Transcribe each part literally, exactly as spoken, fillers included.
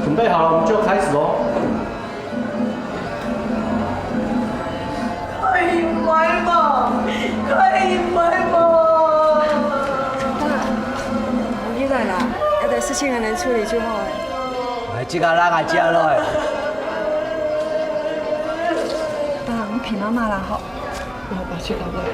准备好了，我们就开始哦。快点来吧，快点来吧！爸，無要緊啦，這兜事情恁樣處理就好了。哎，這个人還食落。爸，你陪媽媽啦，吼。 我要把去搞过来。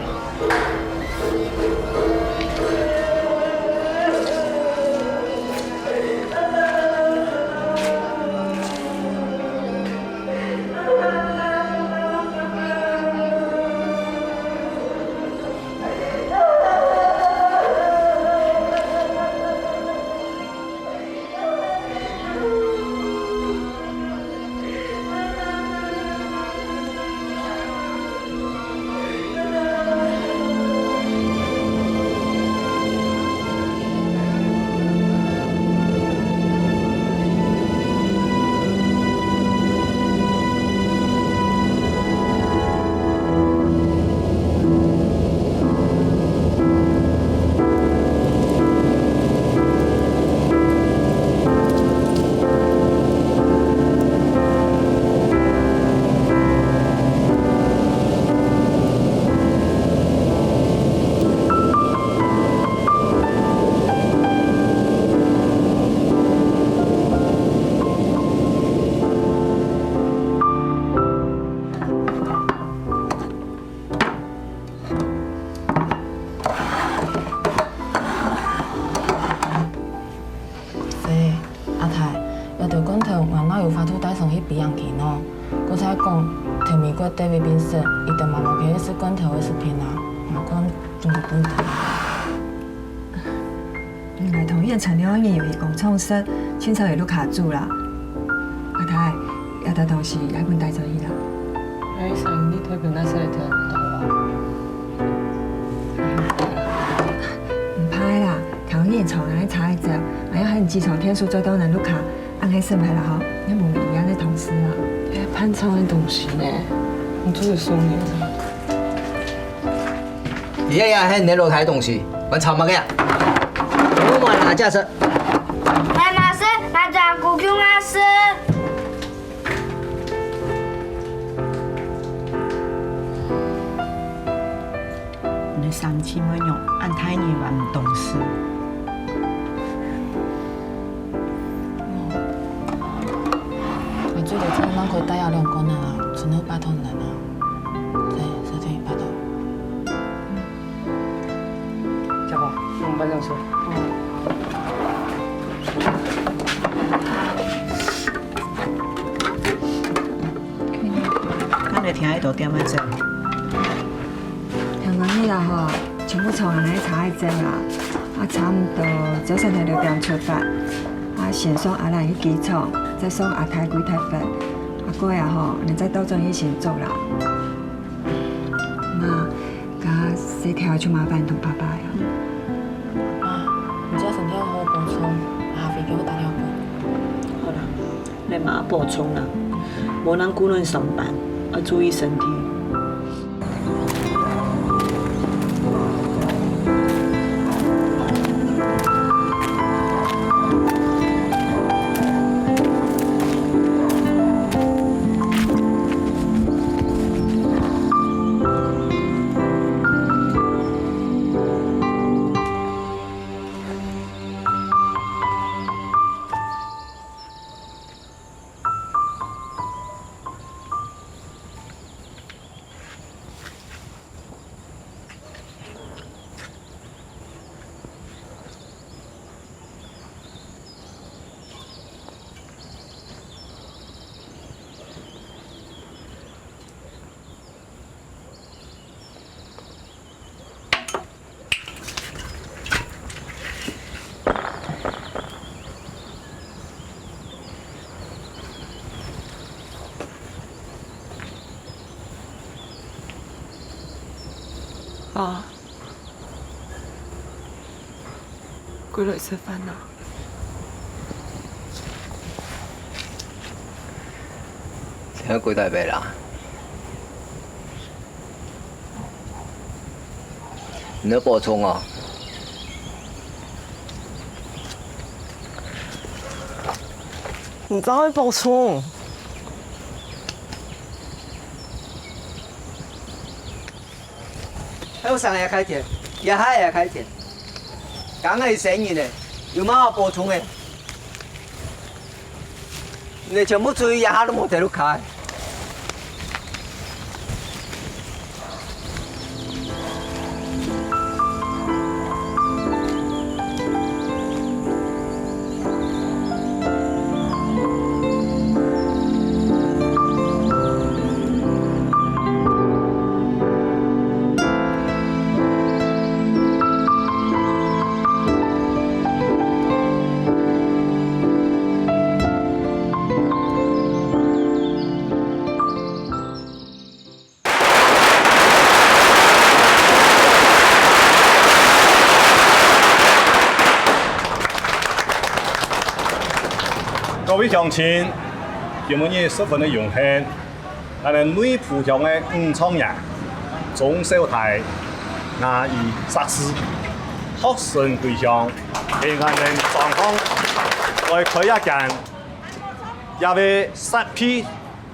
細，阿太，這兜罐頭𠊎哪有法度帶上去飛行機呢？過再講，在美國David Benson，佢兜嘛無可以食罐頭个食品啊，𠊎看總係毋得。 𠊎同燕城兩個人有去工廠食，清朝有屋下煮啦。阿太，這兜東西𠊎分你帶轉去啦。阿生，你代表𠊎食來聽得到啊？毋怕啦，頭日坐𠊎車仔走，𠊎愛喊機場天數載到你屋下，恁樣係毋係啦吼？你無一樣个同事啊。這飯菜个東西呢，你做得送人啊？ 你這下喊你老弟个東西，還吵麼个啊？我拿架勢。來嘛食，來打鼓球嘛食。你三姊妹娘，恁大人還毋懂事。 𠊎最多只能開大約兩罐仔啦，真係拜託你啦。對，小姐拜託。家寶，我們搬上車。咱來聽一段點仔。 頭兩日啊吼，全部坐恁樣車仔走啦，啊差毋多朝晨頭六點出發，啊先送阿蘭去機場，再送阿太歸台北，啊過啊吼，你再倒轉去新竹啦。媽，該細條就麻煩同爸爸呀。媽，你朝晨頭好好補充，下回叫𠊎打電話過。好啦。 你嘛補充啦，無人顧你上班，愛注意身體。爸，過來食飯啊。請過來吂啦？你愛補充哦？你正愛補充？ 後生也開店，這下也開店。剛剛有生意呢，有麼好補充个？你全部注意，這下都無得路開。 各位鄉親，今晡日十分个榮幸，𠊎等內埔鄉个女創業鍾小弟，雅儀石獅，學成歸鄉，係𠊎等莊項來開一間，也係設備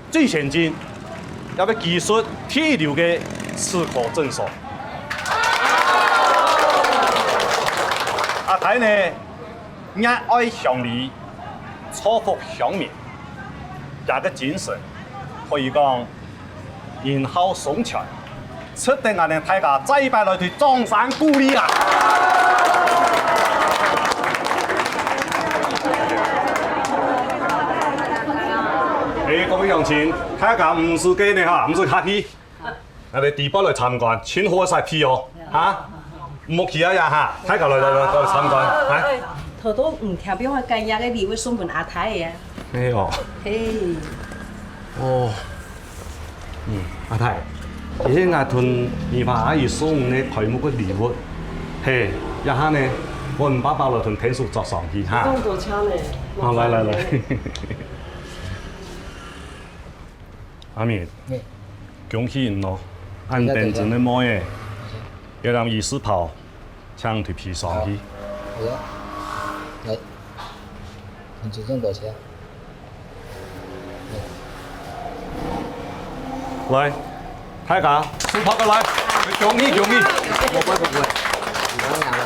最先進，也係技術第一流个齒科診所。阿弟呢，熱愛鄉里，造福鄉民，厥个精神可以講，人好上傳。 值得𠊎等大家再一擺來對掌聲鼓勵啊！欸，各位鄉親，大家毋使驚呢哈，毋使客氣。𠊎等第一擺來參觀，盡好个設備哦，哈！毋好企啊呀哈，大家來來來來參觀，來。頭到毋聽，變化該樣个禮物送分阿弟个啊。哎喲。嘿。哦。 嗯，阿弟，這係𠊎同美華阿姨送你个開幕个禮物。嘿，這下呢，分爸爸來同天叔著上去哈。恁多謝呢。好，來來來。阿明，恭喜你哦！恁頂真个妹仔，這領醫師袍，請你披上去。好啊，來，恁多謝。 來，大家，手拍過來，恭喜恭喜！不會不會，你剛剛講了。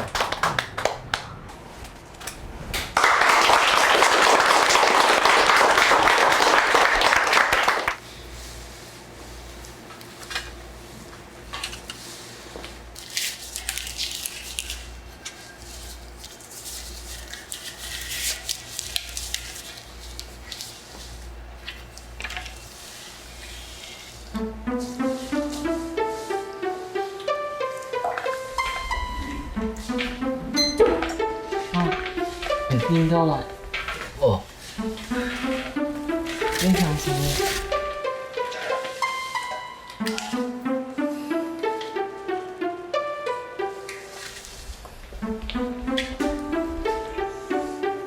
哦，你聽到了？哦。你想什麼？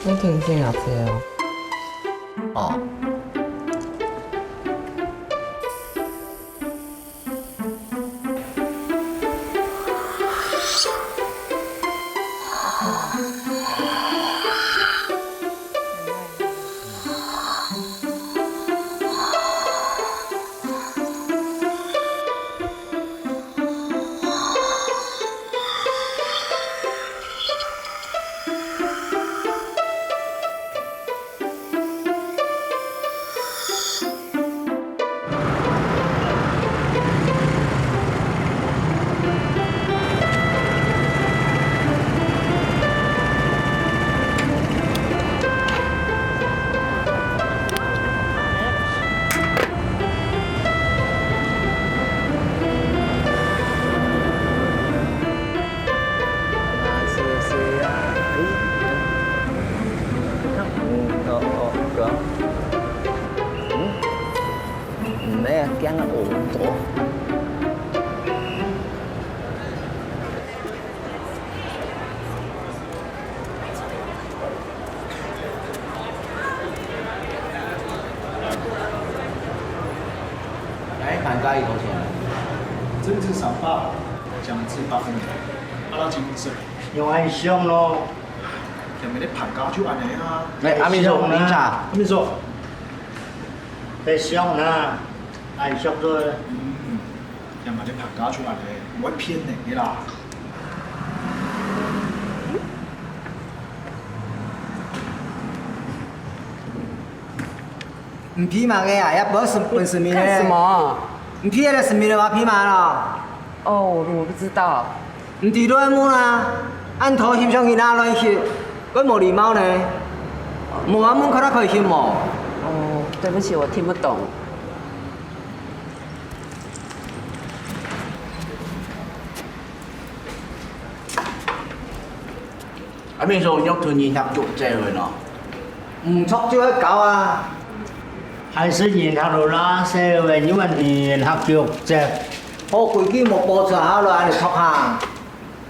你聽見啊，姐哦。哦。加幾多錢？這隻三百，這隻八分，啊，那真正。用恁香咯。下面个盤價就恁樣啊。來，阿明叔，香啊。飲茶。阿明叔。這香啊，恁香做。嗯，下面个盤價就恁樣，毋會騙人个啦。 你批麼个啊？也不是本市民呢。幹什麼？你批个市民的話，批嘛咯？哦，我不知道。你知道愛問啊？恁頭翕上去拿來翕，會無禮貌呢。無啊，問看下可以翕無？哦，對不起，我聽不懂。 阿明叔，你同人客做姐个喏，毋著就愛搞啊！還係人客都拉細个，你問人客做姐？好規矩無保持好了，恁樣著下，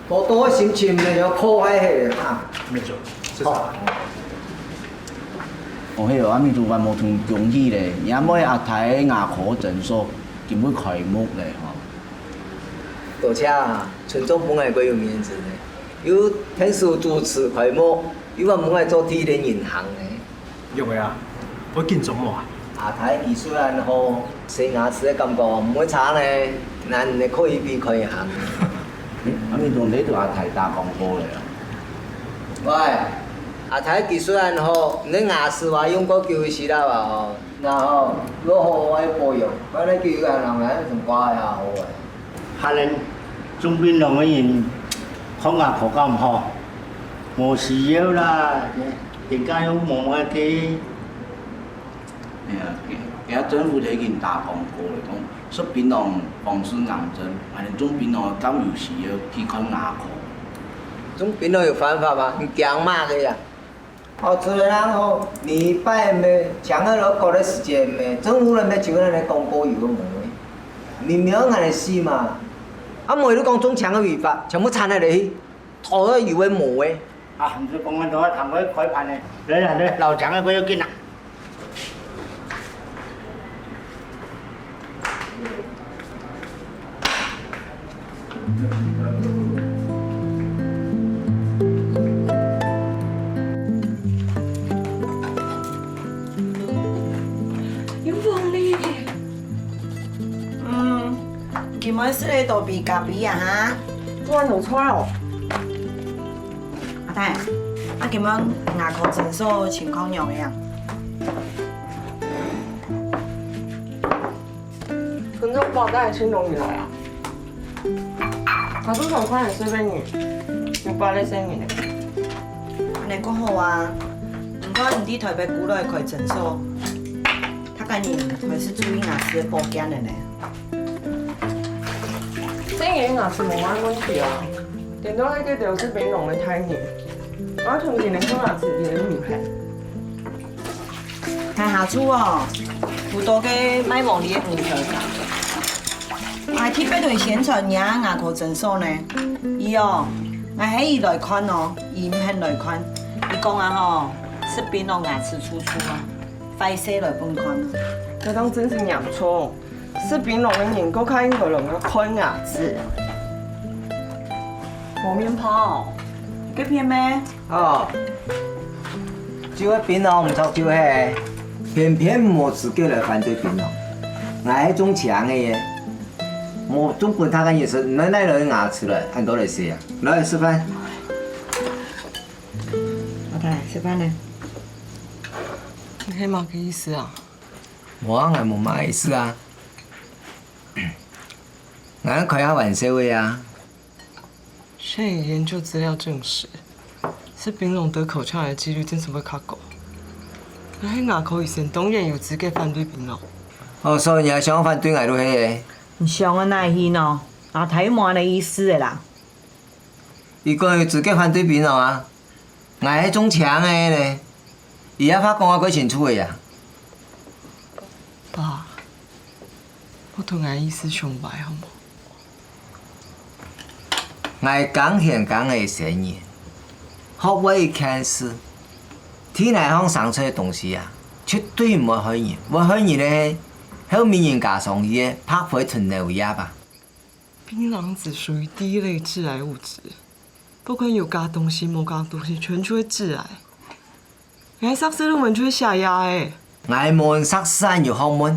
多多心情呢，要破壞个啊！阿明叔，食茶。哦，係哦，阿明叔還無同恭喜咧，你阿妹阿太牙科診所今晡開幕咧吼。多謝啊，村長分𠊎蓋有面子呢。 又𢯭手主持開幕，又還分𠊎做第一个人客呢。玉妹啊，會緊張無啊？阿太佢雖然吼，洗牙齒个感覺毋會差呢，難得可以比看牙。阿明叔，你同阿太打廣告咧啊？喂，阿太佢雖然吼，你个牙齒話用過久時啦吧吼， 然後，又好好个保養，反正佢有个人來，同掛个也好个。還能中檳榔个人，看牙科較毋好，無需要啦，人家又無麼个。哎呀，佢，佢政府都已經打廣告了，講食檳榔防治癌症，還能中檳榔敢有需要去看牙科。中檳榔有犯法嗎？你驚麼个呀？ 哦，做人吼，你拜毋係，請个老高个時節毋係，政府人毋係就恁樣廣告有个無个，明明愛恁樣死嘛。啊，無你講中槍个違法，全部鏟下來去，拖到有个無个。啊，毋係講緊到啊，通過開盤个，來來來，老薑个不要緊啦。 有鳳梨。嗯，今晡日食个都比咖啡啊哈。我弄錯了。阿太，啊，今晡日牙科診所情況仰仔啊？ 跟這包袋个青龍你來啊？他說想看你身邊人，有包在身邊的。恁樣較好啊！毋過你在台北過來開診所，他跟你開始注意牙齒个保健了呢。這人牙齒無麼問題啊，顛倒係該兜食檳榔个大人，我同佢等看牙齒一點都毋怕。 𠊎下晝哦，堵著該賣黃梨个女仔。𠊎特別對宣傳若牙科診所呢。佢哦，𠊎喊佢來看哦，佢毋肯來看。佢講啊吼，食檳榔牙齒蛀蛀啊，壞勢來分看。該當真係嚴重。 食檳榔个人，過較應該來看牙齒。無面泡，該片咩？哦，就係檳榔毋著就係，偏偏無資格來反對檳榔。𠊎係種薑个耶，無種分他个人食，你哪來牙齒來，恁多來食啊？來，食飯。阿太，食飯呢？你係麼个意思啊？ 無啊，𠊎無麼个意思啊。𠊎開下玩笑个啊。現已研究資料證實，食檳榔得口腔癌的機率真係會較高。𠊎係牙科醫生，當然有資格反對檳榔。哦，所以你也想反對𠊎就係个？你想个哪去喏？阿太無恁个意思个啦。 佢講有資格反對檳榔啊？𠊎係種薑个呢，佢這話講啊蓋清楚个呀。爸，莫同𠊎意思傷壞好無？𠊎耕田耕个先人，學會一件事，地泥項生出个東西啊，絕對毋會害人，會害人个係後尾人加上去个白灰同劉亞啊。檳榔子屬於第一類致癌物質，不管有加東西、無加東西，全就會致癌。𠊎碩士論文就係寫這个。𠊎問碩士恁有學問，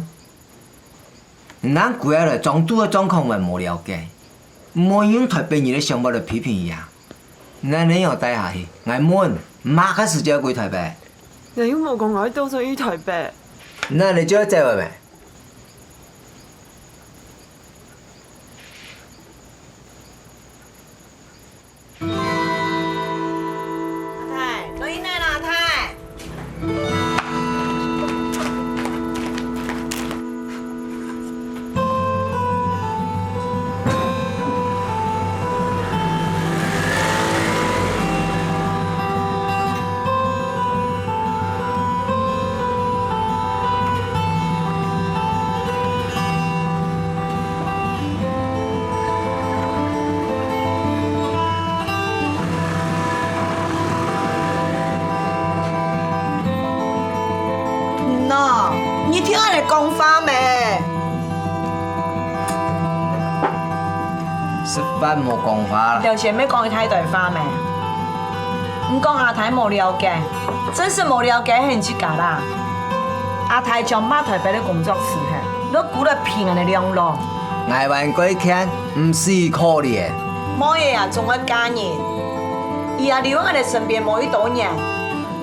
你等歸下來莊肚个狀況還無了解，毋好用臺北人个想法來批評佢啊！你恁樣帶下去，𠊎問，麼个時節歸臺北？𠊎又無講𠊎兜轉去臺北。那你就愛走了咩？ 阿太，落去哪啦，阿太？ 喏，你聽𠊎來講話咩？食飯莫講話啦。頭先乜講一大堆話咩？你講阿太無了解，真實無了解係你自家啦。阿太將麼臺北个工作辭忒，落歸來拼𠊎个兩老。 𠊎還過譴，毋使可憐。妹仔啊，總愛嫁人。佢啊留𠊎等身邊無幾多年，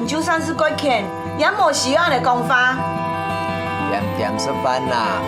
你就算係過譴，也無需要恁樣講話。恬恬食飯啦。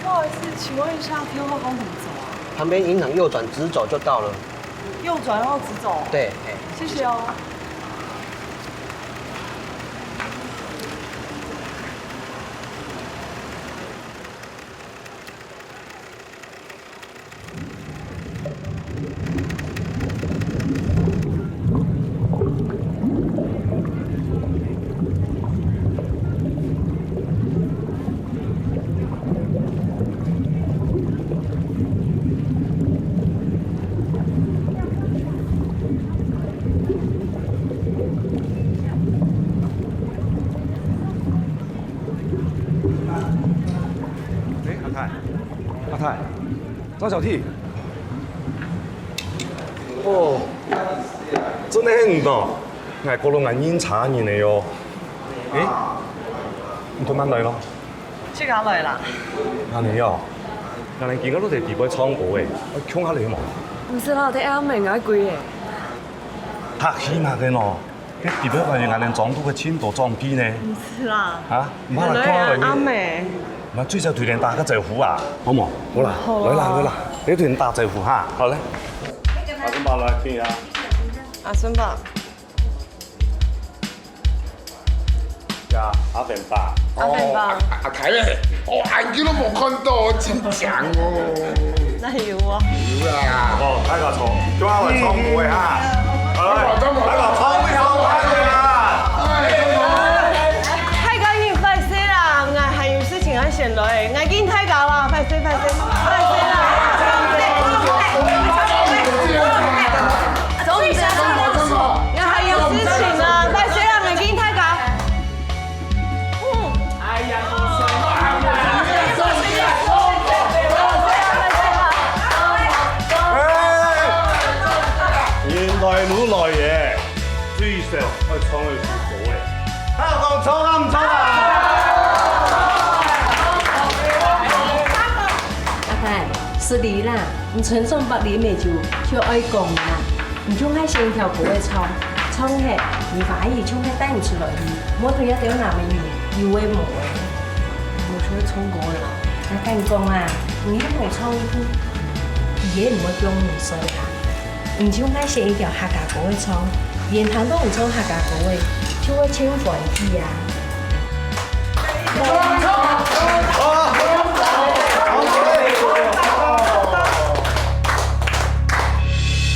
不好意思，請問一下，天后宫怎麼走啊？旁邊銀行右轉直走就到了。右轉要直走？對，嘿。謝謝哦。 哎，阿太，阿太，張小弟。哦，真个係你哦，𠊎過摎𠊎認差人个喲。哎，你做麼个來咯？自家來啦。恁樣喲，𠊎等今个落在底背唱歌誒，愛共下來無？毋使啦，在下面𠊎跪誒。客氣麼个喏？ 該底背還有𠊎等莊肚个盡多長輩呢。毋使啦。啊，毋怕啦，來啊，共下來。阿妹。那最少對人打個招呼啊，好無？好啦，好啦。來啦，來啦，你對人打招呼哈，好嘞。阿順伯來，請呀。阿順伯。呀，阿凡爸。阿凡爸。哦，阿，阿凱咧，哦，恁久都無看到，真靚哦。哪有啊？有啦。哦，大家坐，叫我來唱歌个哈。哎，大家唱，唱，唱，唱。大家緊，壞勢啦，𠊎還有事情愛先來，𠊎緊大家啦，壞勢，壞勢，壞勢啦。總之，𠊎還有事情啊，壞勢啦，𠊎緊大家。 人來都來咧，最少愛唱一首歌咧。大家講唱啊毋唱啊？阿泰，失禮啦，你穿上白領个就，就愛講啦。 你就愛選一條歌仔唱，唱忒，你華語唱忒帶毋出來去，莫同這兜男仔人有个無个。𠊎就會唱歌啦。𠊎同你講啊，你若無唱，佢也毋會放你睡啊。你就愛選一條客家歌仔唱，人聽到你唱客家歌仔，就會盡歡喜啊。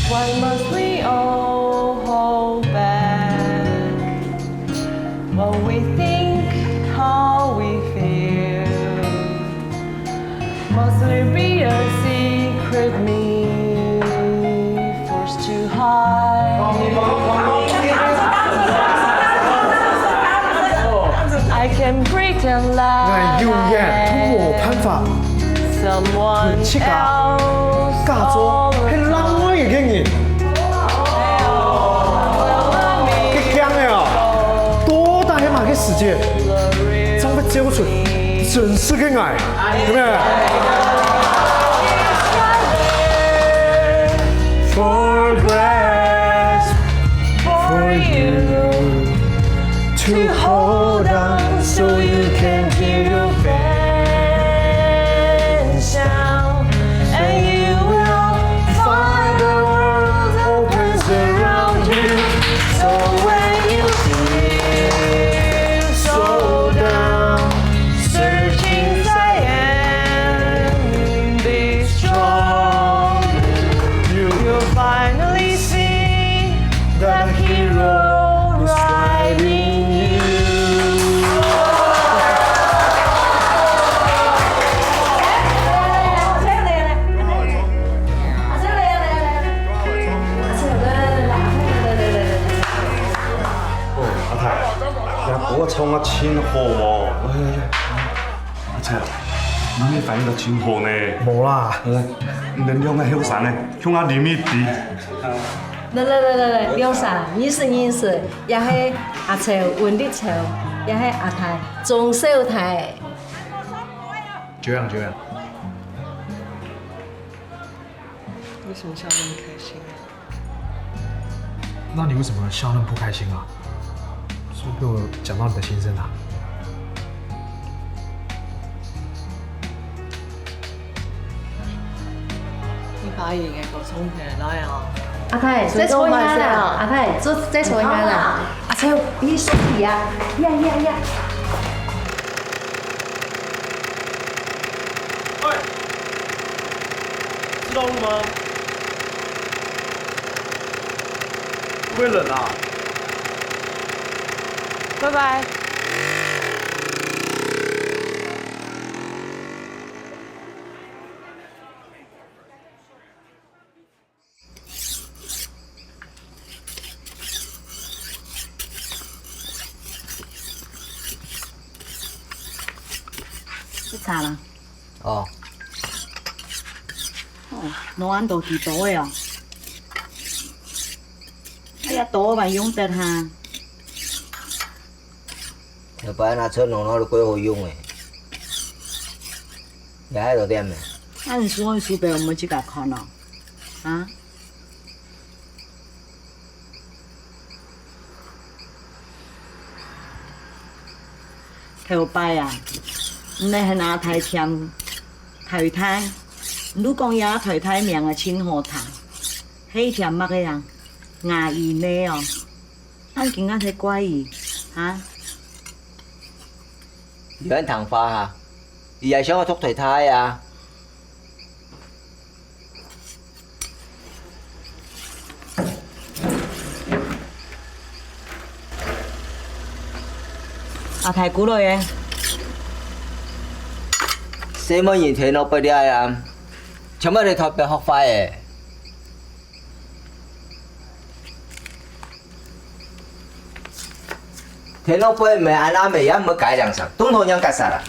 Why must we all hold back what we think, how we feel? Must there be a secret me forced to hide? I can pretend like 𠊎永遠都無辦法 someone 分自家假做係另外一個人。佢驚个啊，到底係麼个時節，正會照出真實个𠊎，對不對？ For grace, for you to hold on so you can hear your faint sound. And you will find the world opens around you. So when you feel so down, searching Zion, be strong. You, you'll finally see that hero is right in you. 哦，阿泰，這歌唱啊真好哦！來來來，阿泰，你个反應都真好呢。無啦。來，你兩個後生呢，向阿林一比。來來來來來，兩儕，認識認識，這係阿超溫立超，這係阿泰鍾小泰。久仰久仰。為什麼笑那麼開心啊？ 那你為什麼笑那麼不開心啊？是不是被我講到你的心聲啊？你把演員給我衝起來，來哦！阿泰，再坐一下啦！阿泰，坐，再坐一下啦！阿超，你手機啊！呀呀呀！ 喂，知道路嗎？會不會冷啊？拜拜。食茶啦。哦。哦，弄恁多幾多个哦。哎呀，多還用得哈。要不然拿出弄弄都幾好用誒。也還有點呢。那你說的書本有沒有去給他看哦？啊？ 頭擺啊，你係拿大添，頭大，你都講這頭大名啊，真好聽，係添麼个啊？牙醫呢哦，恁今日係怪醫，哈？有人談話哈，佢也想要讀台大啊。阿太姑來耶。細妹人聽到不了啊，全部都特別學壞誒。 天老伯，毋係恁樣，也毋好改良上，統統讓佢殺啦。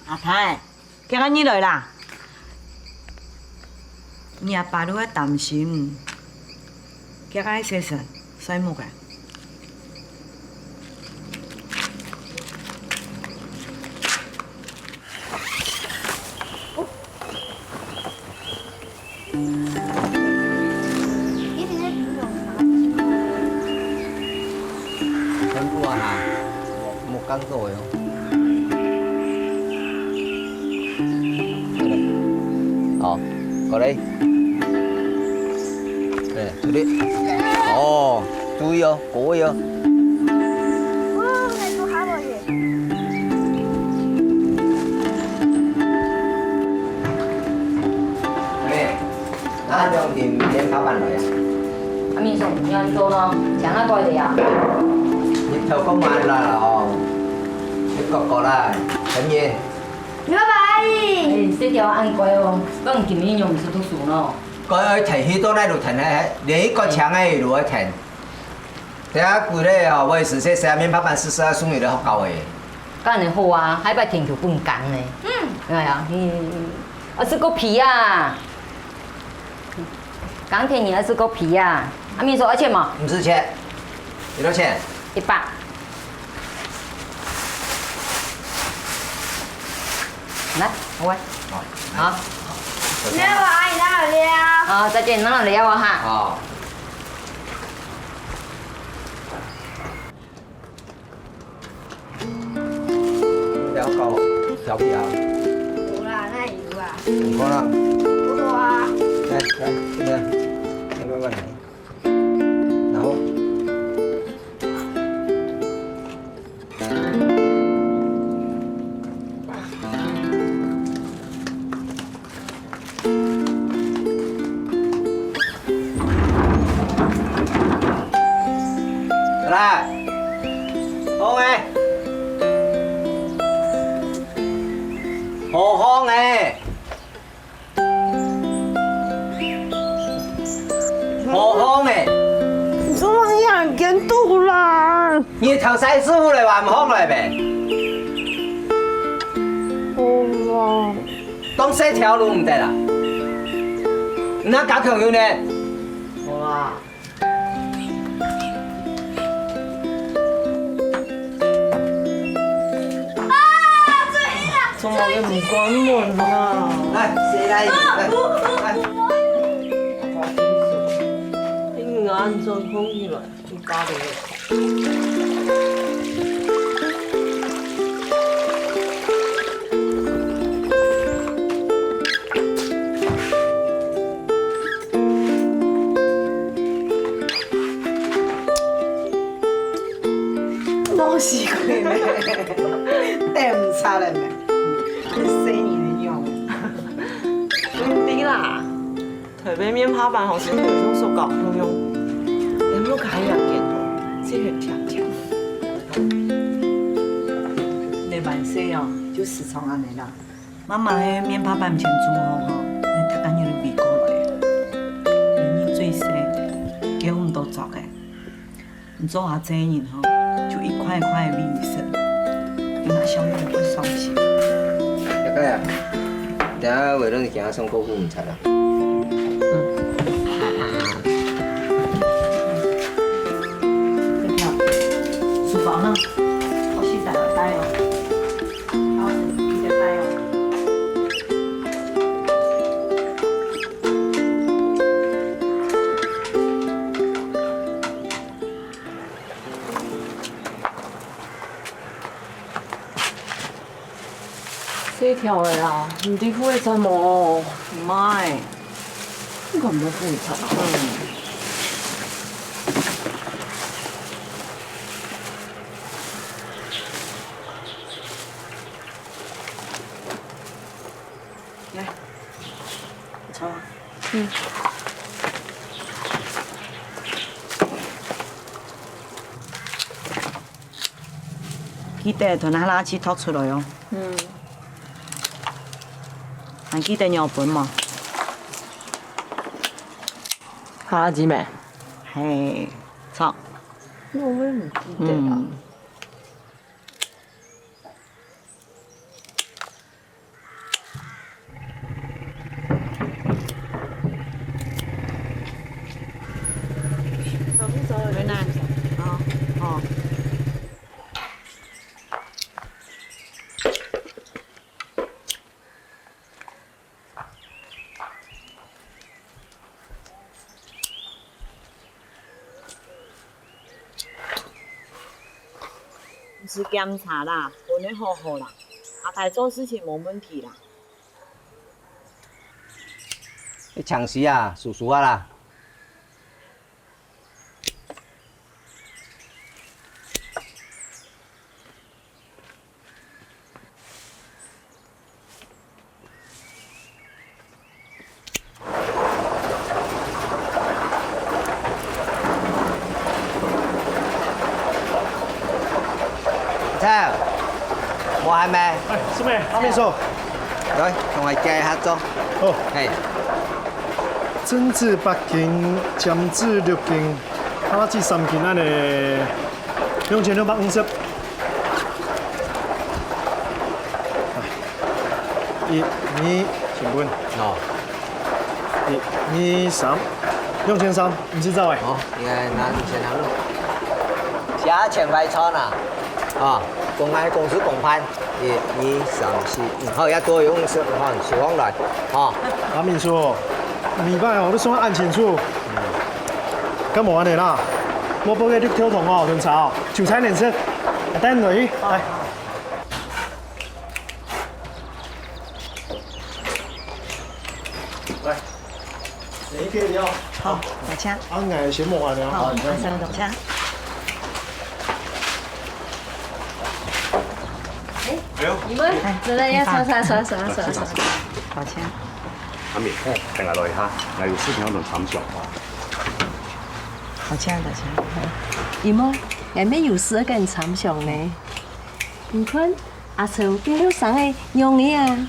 阿太，今日你來啦？你阿爸都會擔心，今日洗身，睡目个。 全部啊哈，木工做的哦。好，過來。對，出去。哦，注意哦，各位哦。哇，還有好多耶！ 妹，那兩斤面包板來啊？阿明叔，你安做呢？請阿哥的呀？你頭殼慢啦哦，你哥哥啦，陳燕。你拜拜。哎，這條恁乖哦，不然今日又毋使讀書呢。該愛跈去到哪路跈呢？連一個請个路愛跈。 等下歸來哦，我也是先寫面包板試試啊，送你來學校誒。當然好啊，下擺天就分工呢。嗯。哎呀，嗯，二十個皮啊。鋼鐵人二十個皮啊。阿明叔，愛錢無？毋使錢。幾多錢？一百。來，好啊。好。好。那我阿姨那好了。好，再見，那好了哈。好。 了解，調皮啊。有啦，哪有啊？你看啦。有啊。來，來，這個，來，慢慢來。然後，來，好誒，好好誒。 好好呢。你做麼个恁堅持啦？你頭先師傅來話毋好來咩？好啦。當細條路毋得啦。你那搞朋友呢？好啦。 做麼个毋關門啊？來，誰來？來，來。你眼睛紅起來，你打給我。 老死鬼咩？等毋煞了咩？細人个樣。毋知啦，台北面拍板好像有種塑膠共樣，也無開兩間吼，這个甜甜。你慢些哦，就時常恁樣啦。 媽媽个面拍板毋曾煮好吼，你逐家人都飛過來，連你最細，叫毋到著个。你做下濟人吼，就一塊一塊个分你食，你那小妹會傷心。大概啊，等下為了你今日送過去，毋知啦。嗯。這條，書包呢？我洗衫了，帶哦。 細條个啊，毋知褲仔著無？毋愛。你看無褲仔著啊？嗯。記得同佢垃圾拖出來哦。嗯。還記得尿盆無？哈拉基咩？嘿，著。那我也不記得了。嗯。 毋使檢查啦，分佢好好啦。阿大做事情無問題啦。你請息啊，叔叔啊啦。 菜，無閒咩？哎，師妹。阿秘書。來，同𠊎加一下妝。哦。嘿。珍珠八斤，尖子六斤，哈拉子三斤恁呢，兩千六百五十。 一、二，成本。哦。一、二、三，兩千三，毋使找誒。哦，應該拿兩千拿咯。寫錢壞錢啊！啊，公開公事公辦。一、二、三、四，嗯，好，也多用五十，好，收上來，哦。阿秘書，你拜哦，你算恁清楚。嗯。該無恁呢啦，我報个綠豆湯哦，紅茶哦，韭菜連食，等落去，來。 來，先一個了。好，多謝。啊，𠊎先忙完了。好，你先多謝。哎，哎呦。你們，哎，來來，要你放。坐，坐，坐，坐，坐，坐。多謝。阿明，哎。等下來一下，𠊎有事情要同參詳。多謝，多謝。姨母，𠊎乜有事要跟你參詳呢。你看， 阿秋變後生个樣仔啊！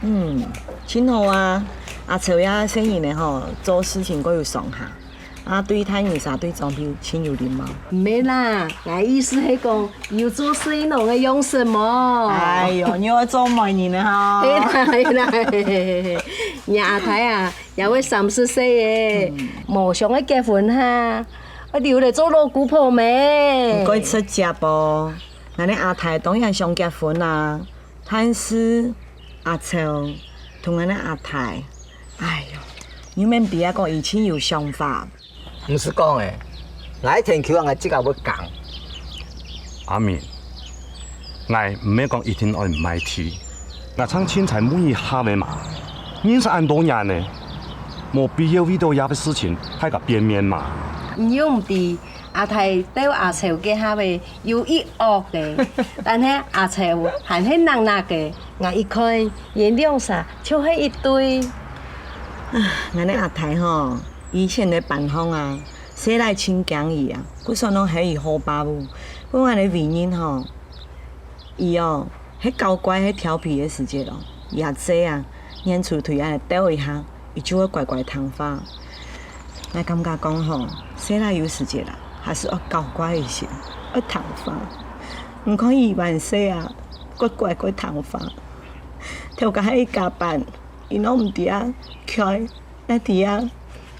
嗯，盡好啊！阿秋這細人仔吼，做事情過有上下，啊對大人儕對長輩盡有禮貌。毋係啦，𠊎意思係講，有做細人个樣式無？哎喲，你愛做媒人了吼！係啦係啦，嘿嘿嘿嘿，若阿大啊，也會三十歲咧，無想愛結婚哈，愛留來做老姑婆咩？毋過出嫁啵。 𠊎个阿大當然想結婚啊，但是阿秋同𠊎个阿大，哎喲，你免知啊講佢盡有想法。毋使講誒，𠊎天舅啊，𠊎自家會講。阿明，𠊎毋係講一定愛毋愛提，𠊎正凊彩問一下仔嘛，認識恁多年咧，無必要為著這個事情大家變面嘛。你又毋知， 阿大鬥阿秋該下仔有一惡个，但係阿秋還係冷冷个，𠊎一看，佢兩儕就係一對。啊，𠊎个阿大吼，以前个班項啊，細賴盡驚佢啊，故所攏喊佢好爸母，分𠊎个為人吼， 佢哦，係搞怪係調皮个時節哦，佢阿姊啊，年初對佢鬥一下，佢就會乖乖聽話。𠊎感覺講吼，細賴有時節啊，還係愛搞怪一些，愛聽話。毋看佢還細啊，乖乖个聽話。頭家喊佢加班，佢攏毋知啊，𤸁，哪知啊，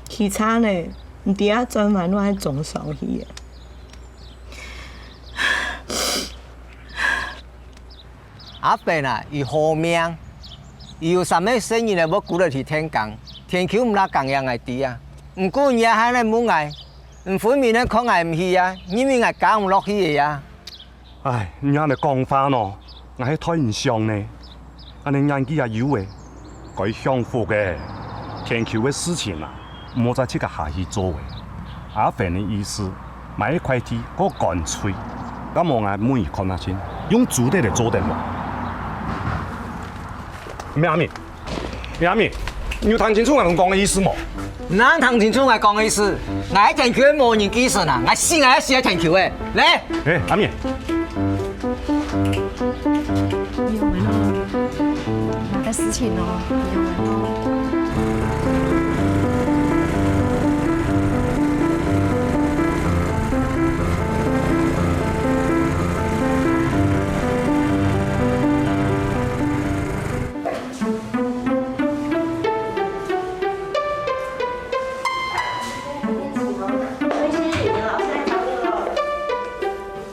騎車呢，毋知啊，轉彎還係撞上去个。 阿芬啊，佢好命，佢有三個細人仔會跍等去𢯭工，天舅毋罅講這𠊎知啊。毋過你也還來問𠊎，你分明係看𠊎毋起啊，認為𠊎加毋落去个啊。唉，你恁樣講話喏，𠊎係代你想呢。恁樣年紀也有咧， 該享福个。天舅个事情啊，毋好再自家下去做咧。阿芬个意思，買一塊地過乾脆，該無𠊎問佢看啊先，用租个來做得無？咩阿明，咩阿明，你有聽清楚𠊎同你講个意思無？你聽清楚𠊎講个意思，𠊎田坵無人寄生啊，𠊎死𠊎也死在田坵个。來，哎，阿明，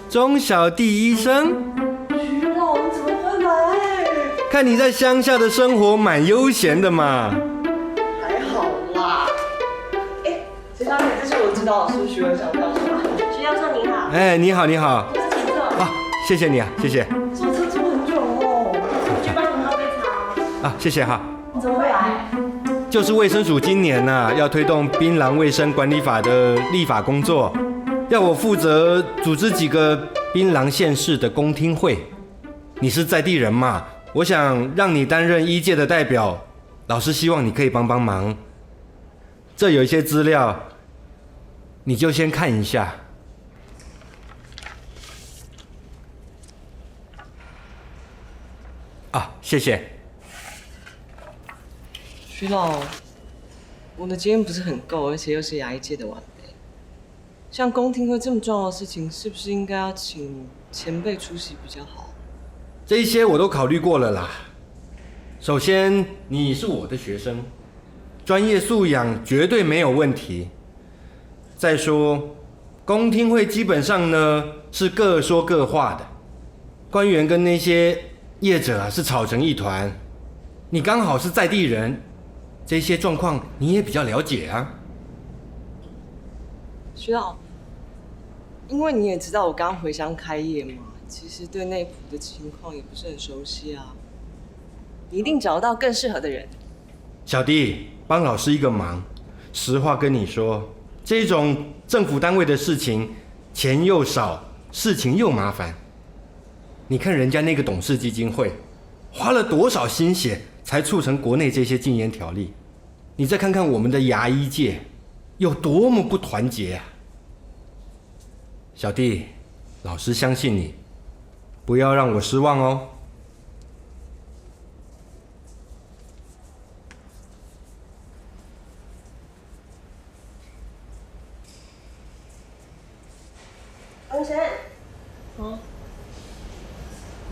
钟小弟医生，徐老，你怎么会来？看你在乡下的生活蛮悠闲的嘛。还好啦。哎，徐小姐，这是我指导老师徐文祥教授。徐教授您好。哎，你好，你好。请坐。啊，谢谢你啊，谢谢。坐车坐很久哦。我去帮你泡杯茶。啊，谢谢哈。你怎么会来？就是卫生署今年呢，要推动槟榔卫生管理法的立法工作，要我负责组织几个槟榔县市的公听会。你是在地人嘛，我想让你担任医界的代表，老师希望你可以帮帮忙。这有一些资料，你就先看一下。啊，谢谢。徐老，我的经验不是很够，而且又是牙医界的晚辈。像公听会这么重要的事情，是不是应该要请前辈出席比较好？这一些我都考虑过了啦。首先，你是我的学生，专业素养绝对没有问题。再说，公听会基本上呢是各说各话的，官员跟那些业者啊是吵成一团。你刚好是在地人，这些状况你也比较了解啊。徐老，因为你也知道我刚回乡开业嘛，其实对内埔的情况也不是很熟悉啊。你一定找得到更适合的人。小弟，帮老师一个忙。实话跟你说，这种政府单位的事情，钱又少，事情又麻烦。你看人家那个董氏基金会，花了多少心血才促成国内这些禁烟条例。你再看看我们的牙医界，有多么不团结啊！小弟，老师相信你，不要让我失望哦。东升。嗯。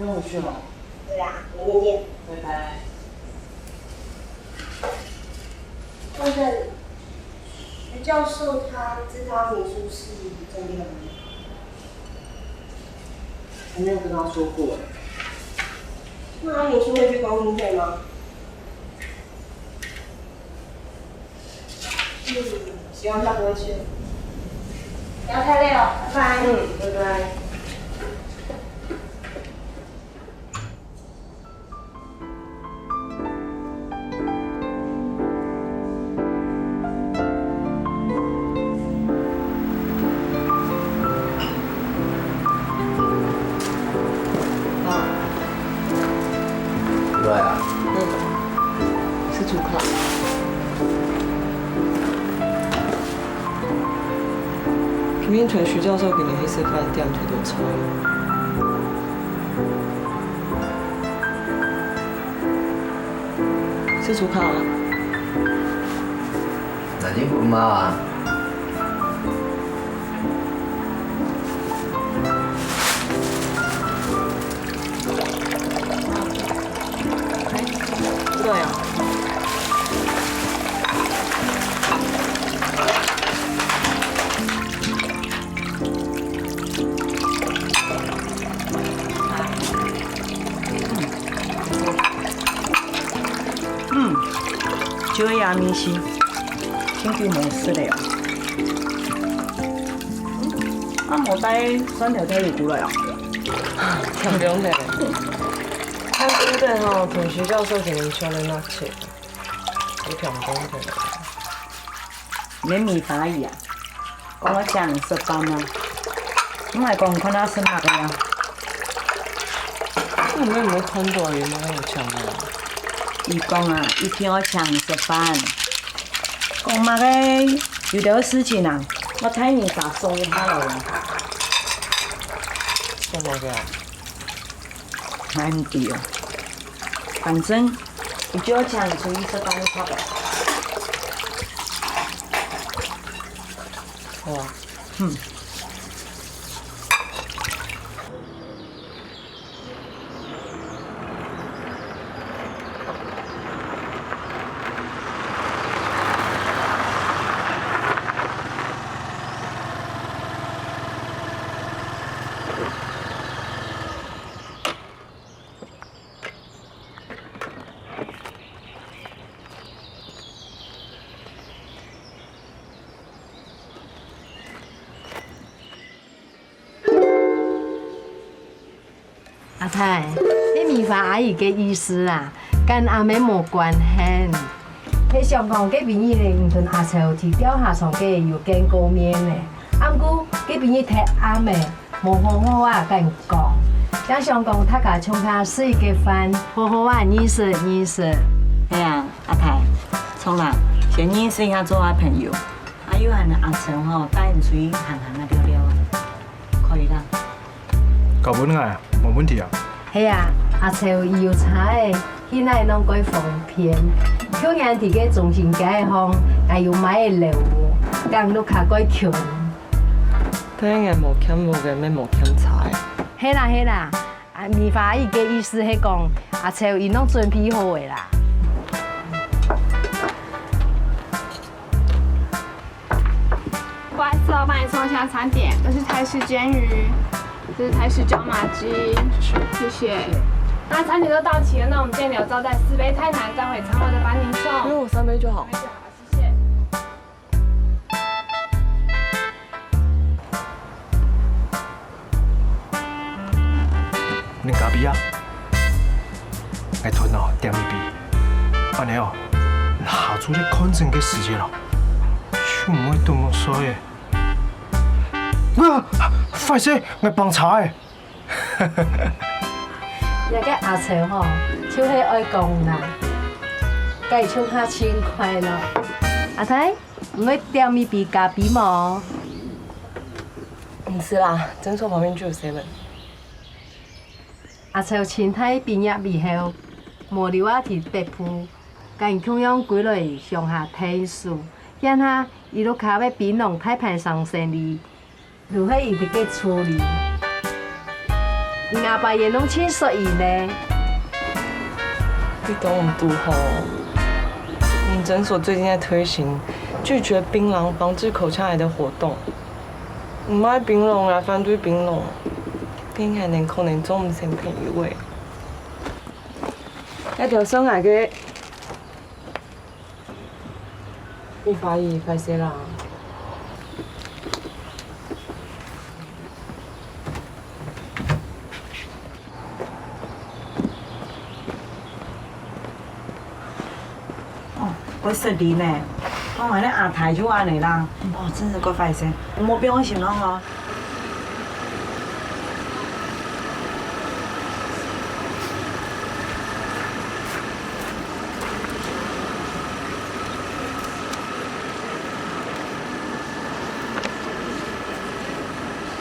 要回去了。对啊，明天见。拜拜。东升，徐教授他知道民宿是重要的吗？我没有跟他说过。那他民宿会去公听会吗？ 嗯，希望他不会去。不要太累哦，拜拜。嗯，拜拜。啊，对啊。嗯，是主考。 今晡日同徐教授今晡日食飯點忒多菜。食粗糠啊？哪能不嘛？ 对啊。嗯，就係這味緒，真久無食了啊。啊，無帶蒜頭條油菇來啊？ 強強个。較久个吼，同徐教授今晡日請人拿去，有強強个。你个米花姨啊，講我請你食飯啊，你來講看下食麼个啊？你有無看到佢哪有請啊？佢講啊，一定愛請你食飯。講麼个？有兜事情啊，𠊎帶你打爽一下咯。爽麼个啊？𠊎毋知哦。反正，你就愛請你出去食飯就好了。好啊。嗯。 阿太，該美華阿姨个意思啊，跟阿姆無關係。係想講該晡日呢，你同阿秋在釣蝦場該有見過面呢。啊毋過，該晡日忒暗了，無好好啊跟你講。正想講大家共下食一個飯，好好啊認識認識。係啊，阿太，著啦，先認識一下做下朋友。啊有閒阿秋吼，帶你出去行行啊尞尞啊，可以啦。 交分𠊎，無問題啊。係啊，阿秋佢有車仔，去哪攏蓋方便。舊年在該中心街項，𠊎有買个樓，講屋下蓋近。但係𠊎無欠屋个，乜無欠車仔。係啦係啦，啊美華阿姨个意思係講，阿秋佢攏準備好个啦。 不好意思哦，幫你沖一下餐點，這是台式煎魚，這是台式椒麻雞，謝謝。那餐點都到齊了，那我們現在有招待四杯泰奶，待會餐後再幫您送。因為我三杯就好。三杯就好，謝謝。 你咖啡啊？𠊎同你點一杯。恁樣哦，下晝你看診个時間哦，就毋會這麼衰个。啊，壞勢，𠊎放差个。這个阿秋吼，就係愛講啦，該就下盡快樂。阿太，你愛點一杯咖啡無？毋使啦，診所旁邊就有seven。 阿秋清大畢業以後，無留啊在北部，跟共樣歸來鄉下𢯭手。現下佢屋下个檳榔大盤商生理，都係佢个處理。你阿爸也攏盡熟佢呢。你講毋著吼，我們診所最近在推行拒絕檳榔、防治口腔癌的活動。 毋賣檳榔啊，反對檳榔，變𠊎等可能做毋成朋友欸。該條送𠊎个，你懷疑壞勢啦？ 哦，會失禮呢。哦，𠊎个阿太就恁樣啦。哦，真係蓋壞勢，無放在心上哦。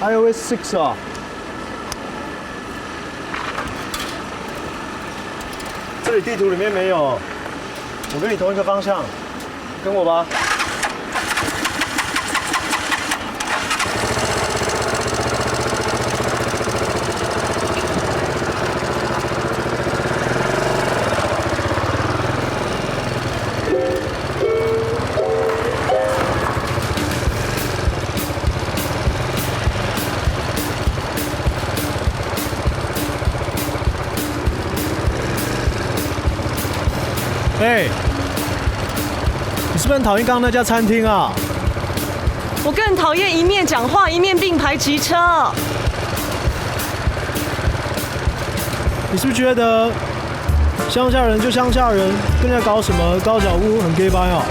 I O S six啊，这里地图里面没有，我跟你同一个方向，跟我吧。 哎，你是不是很讨厌刚刚那家餐厅啊？我更讨厌一面讲话一面并排骑车。你是不是觉得乡下人就乡下人，跟人家搞什么高脚屋很gay掰啊？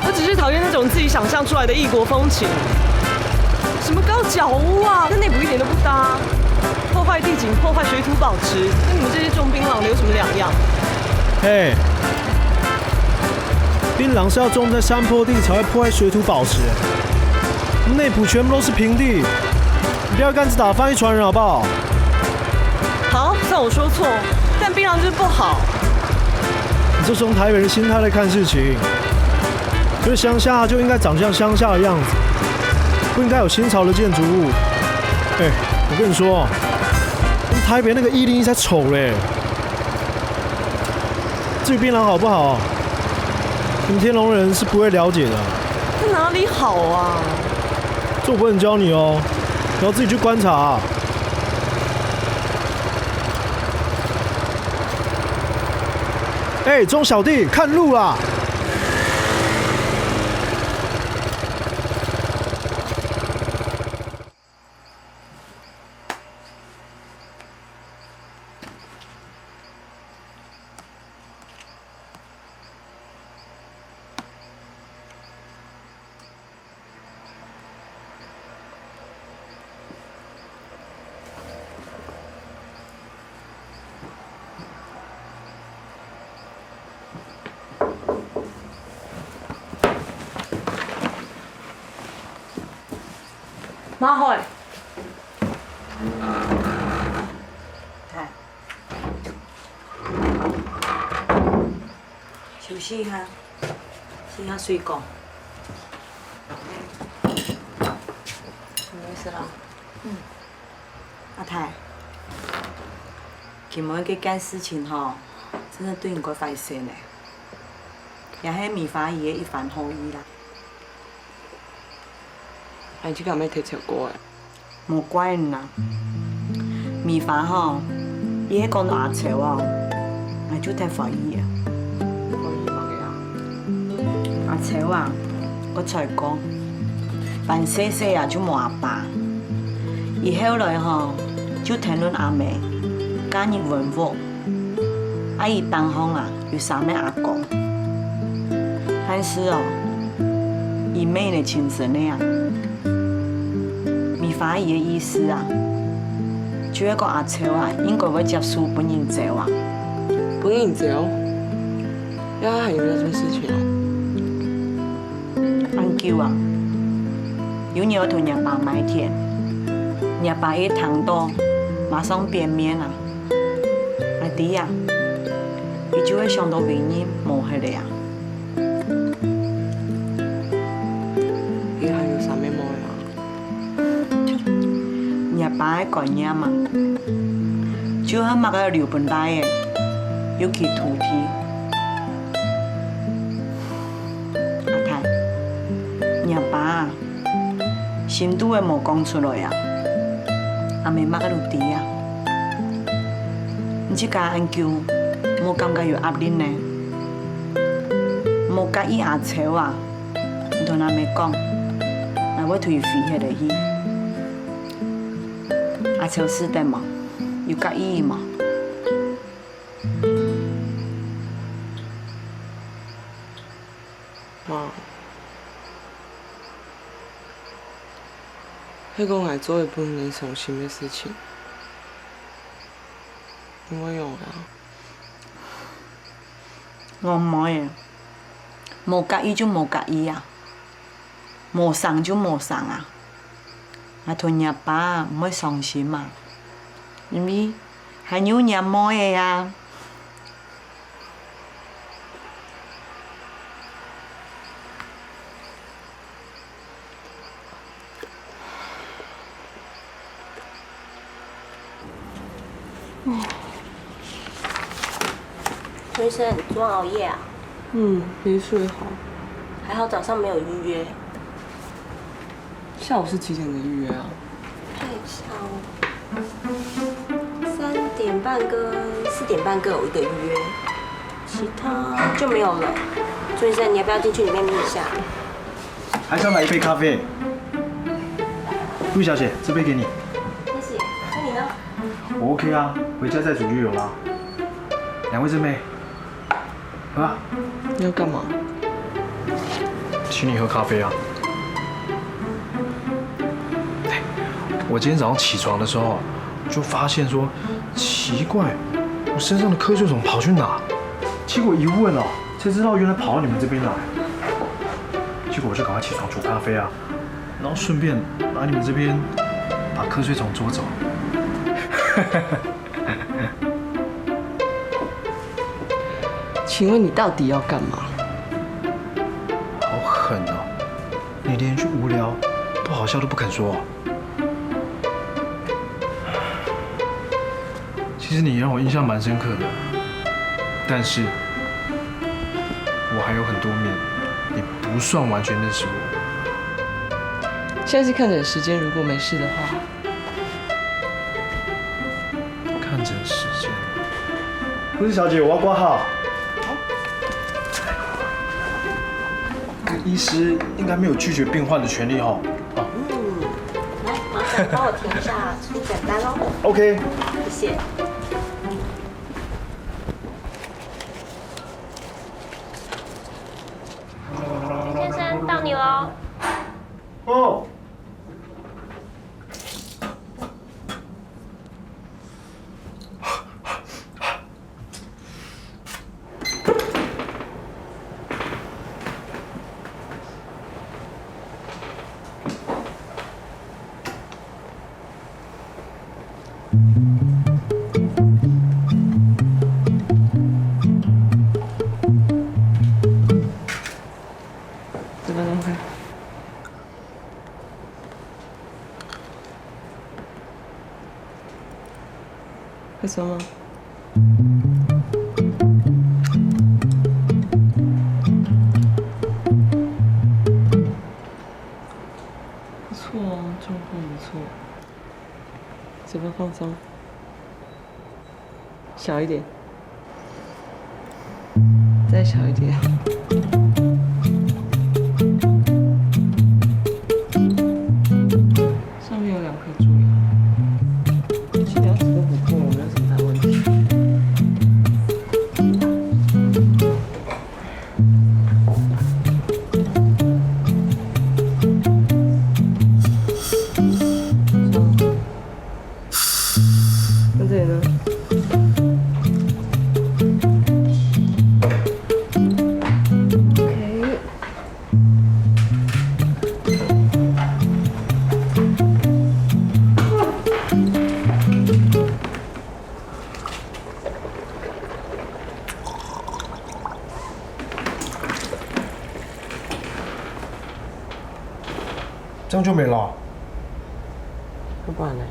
我只是讨厌那种自己想象出来的异国风情。什么高脚屋啊，跟内埔一点都不搭。破坏地景，破坏水土保持，跟你们这些种槟榔的有什么两样？嘿，檳榔是要種在山坡地才會破壞水土保持，內埔全部都是平地，你不要一竿子打翻一船人好不好？好，算我说错，但檳榔就是不好。你这是用台北人心态来看事情，觉得乡下就应该长像乡下的样子，不应该有新潮的建筑物。哎，我跟你说，台北那个一零一才丑嘞。至于檳榔好不好，你们天龙人是不会了解的。这哪里好啊？这我不能教你哦，你要自己去观察啊。哎，钟小弟，看路啦！馬海。哎。休息一下，食下水果。什么意思啦？嗯。阿太，今晡日該件事情吼，真係對你个壞勢呢，也係美花姨个一番好意啦。 哎，這个乜忒超過誒。無怪你啦。美花吼，一係講到阿秋哦，𠊎就忒懷疑啊。懷疑麼个啊？阿秋啊，个才哥，還細細啊就無阿爸。佢後來吼，就跈等阿姆，嫁入文屋。 啊，佢當項啊，有三个阿公。但是哦，佢乜係親生个啊。美花姨个意思啊，就係講阿秋啊，應該會接受分人招啊。分人招？呀，還有這種事情啊？恁久啊，有日𠊎同若爸買田，若爸一聽到，馬上變面啊。 𠊎知啊，佢就會想到為人無忒了啊。佢還有三个妹啊？若爸个觀念嘛，就係麼个留分倈仔，尤其土地。阿太，若爸啊， 心肚个無講出來啊，阿姆麼个都知啊。你自家恁久，無感覺有壓力呢？無介意阿秋啊，你同阿姆講，𠊎會同佢飛忒仔去。阿秋識得無？有介意無？ 媽，係講𠊎做一分人傷心个事情，你會仰仔啊？𠊎毋會，無介意就無介意啊，無生就無生啊。 𠊎同若爸毋會傷心啊，因為還有若妹仔啊。陈医生，你昨晚熬夜啊？嗯，没睡好。还好早上没有预约。下午是几点的预约啊？看一下哦，三点半跟四点半各有一个预约，其他就没有了。朱医生，你要不要进去里面眯一下？还想买一杯咖啡？陆小姐，这杯给你。谢谢。那你呢？我 OK 啊，回家再煮就有啦。两位正妹，喝啊。你要干嘛？请你喝咖啡啊。哎，我今天早上起床的时候，就发现说，奇怪，我身上的瞌睡虫跑去哪？结果一问哦，谁知道原来跑到你们这边来，结果我就赶快起床煮咖啡啊，然后顺便把你们这边把瞌睡虫捉走。请问你到底要干嘛？好狠哦！你连句无聊、不好笑都不肯说。其实你让我印象蛮深刻的，但是我还有很多面，你不算完全认识我。现在是看准时间，如果没事的话。看准时间。护士小姐，我要挂号。医师应该没有拒绝病患的权利哈。嗯，来，麻烦帮我填一下出诊单哦。 OK。谢谢。先生，到你喽。哦。怎么弄开？为什么？不错哦，状况不错。嘴巴放松。 小一点，再小一点。上面有两颗蛀牙，其他牙齿都不错，没有什么大问题。 那这里呢？这样就没了。不然呢？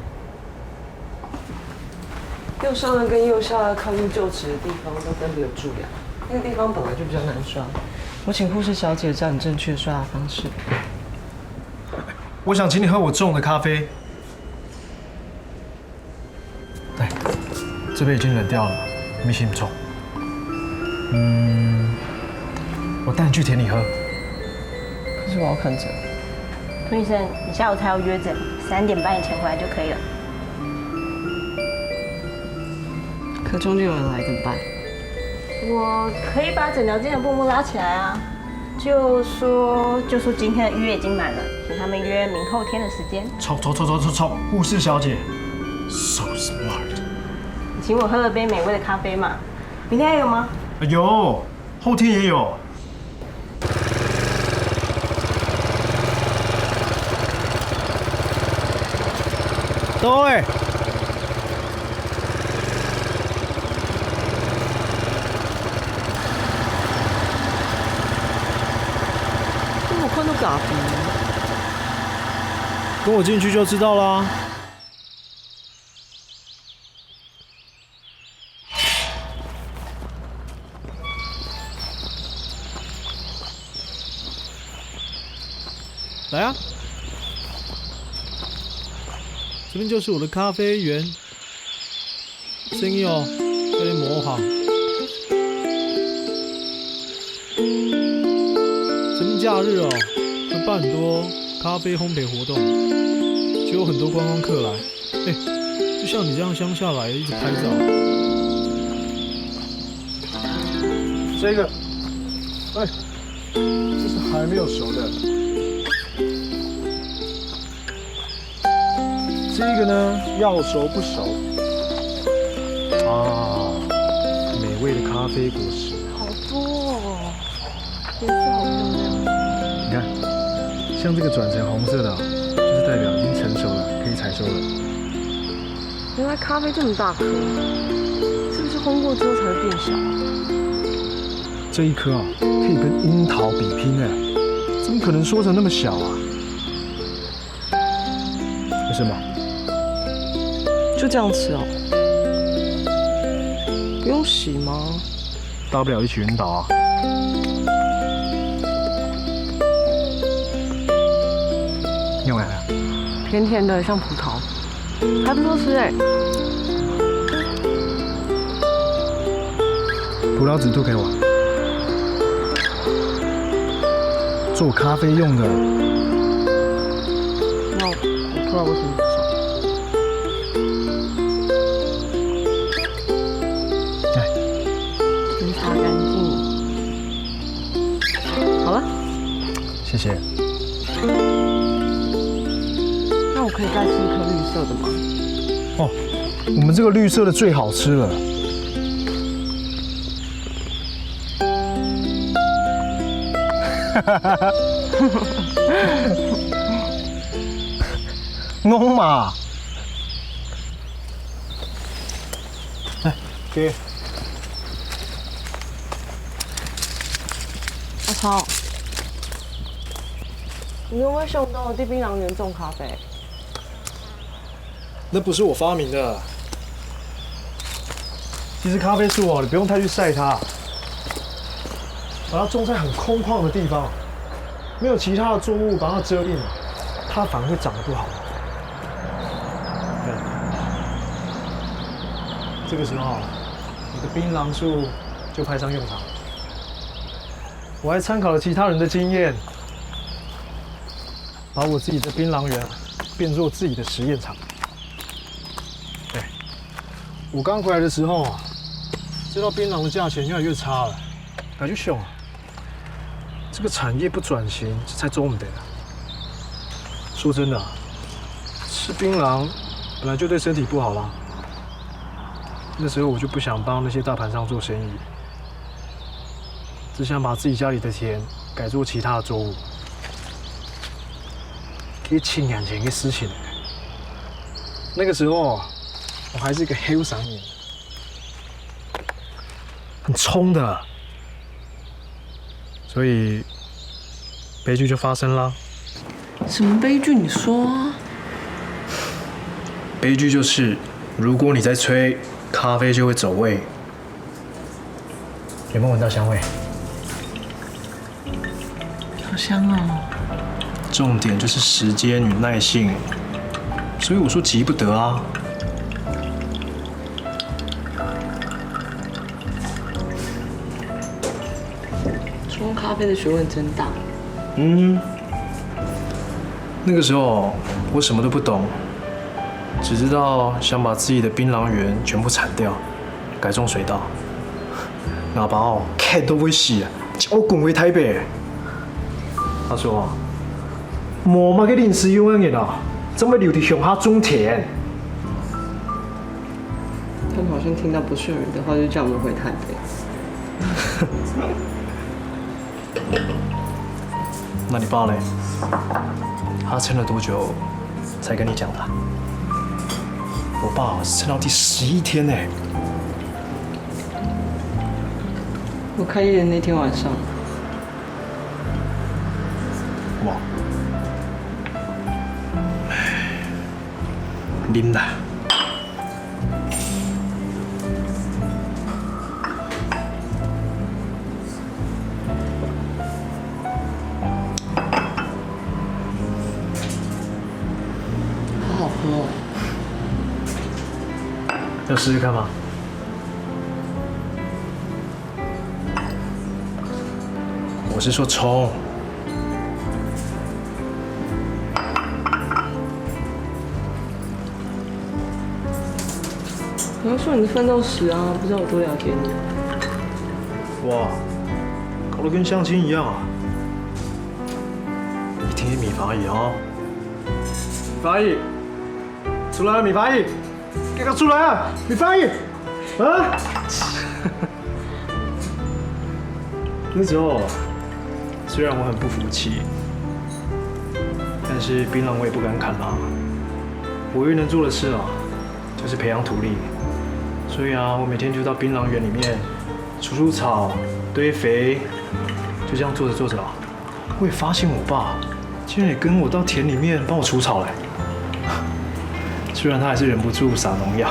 右上颚跟右下颚靠近臼齿的地方都分别有蛀牙，那个地方本来就比较难刷。我请护士小姐教你正确的刷牙方式。我想请你喝我种的咖啡。 对，这杯已经冷掉了，没洗不错。嗯，我带你去田里喝。可是我要看诊。涂医生，你下午才有约诊，三点半以前回来就可以了。可中间有人来怎么办？我可以把诊疗间的布幕拉起来啊，就说就说今天的预约已经满了，请他们约明后天的时间。错错错错错错，护士小姐，so smart。你请我喝了杯美味的咖啡嘛，明天还有吗？有，后天也有。到位。 我看到咖啡。跟我进去就知道啦。来啊，这边就是我的咖啡园。 生意哦，有点模仿。这边假日哦，会办很多咖啡烘焙活动，就有很多观光客来。哎，就像你这样乡下来一直拍照。这个，哎，这是还没有熟的。 这个呢，要熟不熟？啊，美味的咖啡果实。好多哦。颜色好漂亮。你看，像这个转成红色的哦，就是代表已经成熟了，可以采收了。原来咖啡这么大颗，是不是烘过之后才会变小啊？这一颗哦，可以跟樱桃比拼哎，怎么可能缩成那么小啊？为什么？就这样吃哦？不用洗吗？大不了一起晕倒啊。你有没有？甜甜的，像葡萄，还不错吃哎。葡萄籽吐给我。做咖啡用的。那我吐到为什么不爽？哎，先擦干净。好了。谢谢。那我可以再吃一颗绿色的吗？哦，我们这个绿色的最好吃了。我嘛。哎，给。阿超，你有没有想到在槟榔园种咖啡？那不是我发明的。其实咖啡树哦，你不用太去晒它，把它种在很空旷的地方，没有其他的作物把它遮蔽，它反而会长得不好。对，这个时候，你的槟榔树就派上用场。我还参考了其他人的经验，把我自己的槟榔园变做自己的实验场。对，我刚回来的时候啊，知道槟榔的价钱越来越差了，感觉凶啊。这个产业不转型，是在做我们的。说真的啊，吃槟榔本来就对身体不好啦。那时候我就不想帮那些大盘商做生意，只想把自己家里的田改做其他的作物。这七年前的事情，那个时候我还是一个后生人，很冲的，所以悲剧就发生了。什么悲剧？你说啊？悲剧就是，如果你在催，咖啡就会走味。有没有闻到香味？好香哦。重点就是时间与耐性，所以我说急不得啊。冲咖啡的学问真大。嗯，那个时候我什么都不懂，只知道想把自己的槟榔园全部铲掉，改种水稻。阿爸哦，气到要死啊，一个滚回台北。他说，无嘛个临时有个人啊，怎么留在乡下种田？他们好像听到不是人的话，就叫我们回台北。那你爸嘞？他撑了多久才跟你讲的啊？我爸是撑到第十一天呢。我开业的那天晚上。哇！啉啦。 好好喝哦。要试试看吗？我是说冲。你要说你的奋斗史啊，不知道我多了解你。哇，搞得跟相亲一样啊！一听米发姨哦。米发姨，出来啊，米发姨，给我出来啊，米发姨！啊！那时候，虽然我很不服气，但是槟榔我也不敢砍啦。我唯一能做的事啊，就是培养土地。所以啊，我每天就到槟榔园里面除除草、堆肥，就这样做着做着啊，我也发现我爸竟然也跟我到田里面帮我除草嘞。虽然他还是忍不住撒农药，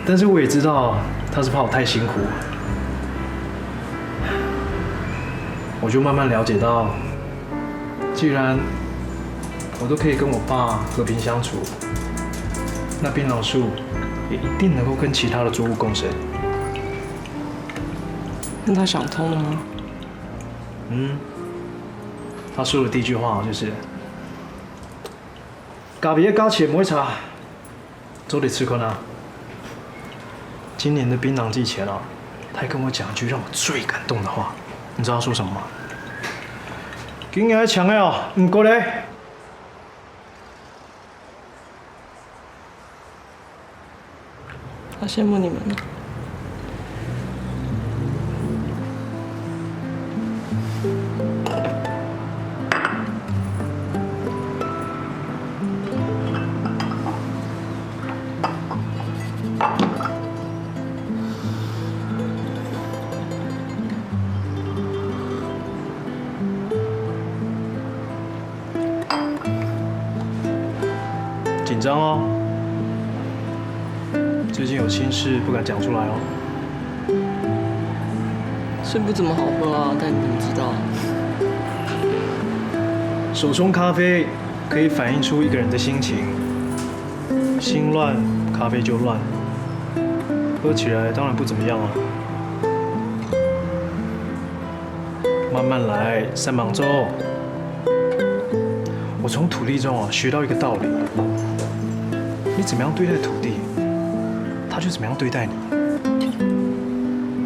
但是我也知道他是怕我太辛苦，我就慢慢了解到，既然我都可以跟我爸和平相处，那槟榔树也一定能够跟其他的作物共生。那他想通了吗？嗯，他说的第一句话就是：隔壁个價錢毋會差，做得試看啊。今年的檳榔季前啊，他還跟我講一句讓我最感動的話，你知道他說什么吗？今年个搶个哦，毋過咧。他羡慕你们呢。紧张哦，最近有心事不敢讲出来哦。是不怎么好喝啊，但你怎么知道？手冲咖啡可以反映出一个人的心情，心乱咖啡就乱，喝起来当然不怎么样啊。慢慢来，三芒种。我从土地中啊学到一个道理：你怎么样对待土地，它就怎么样对待你。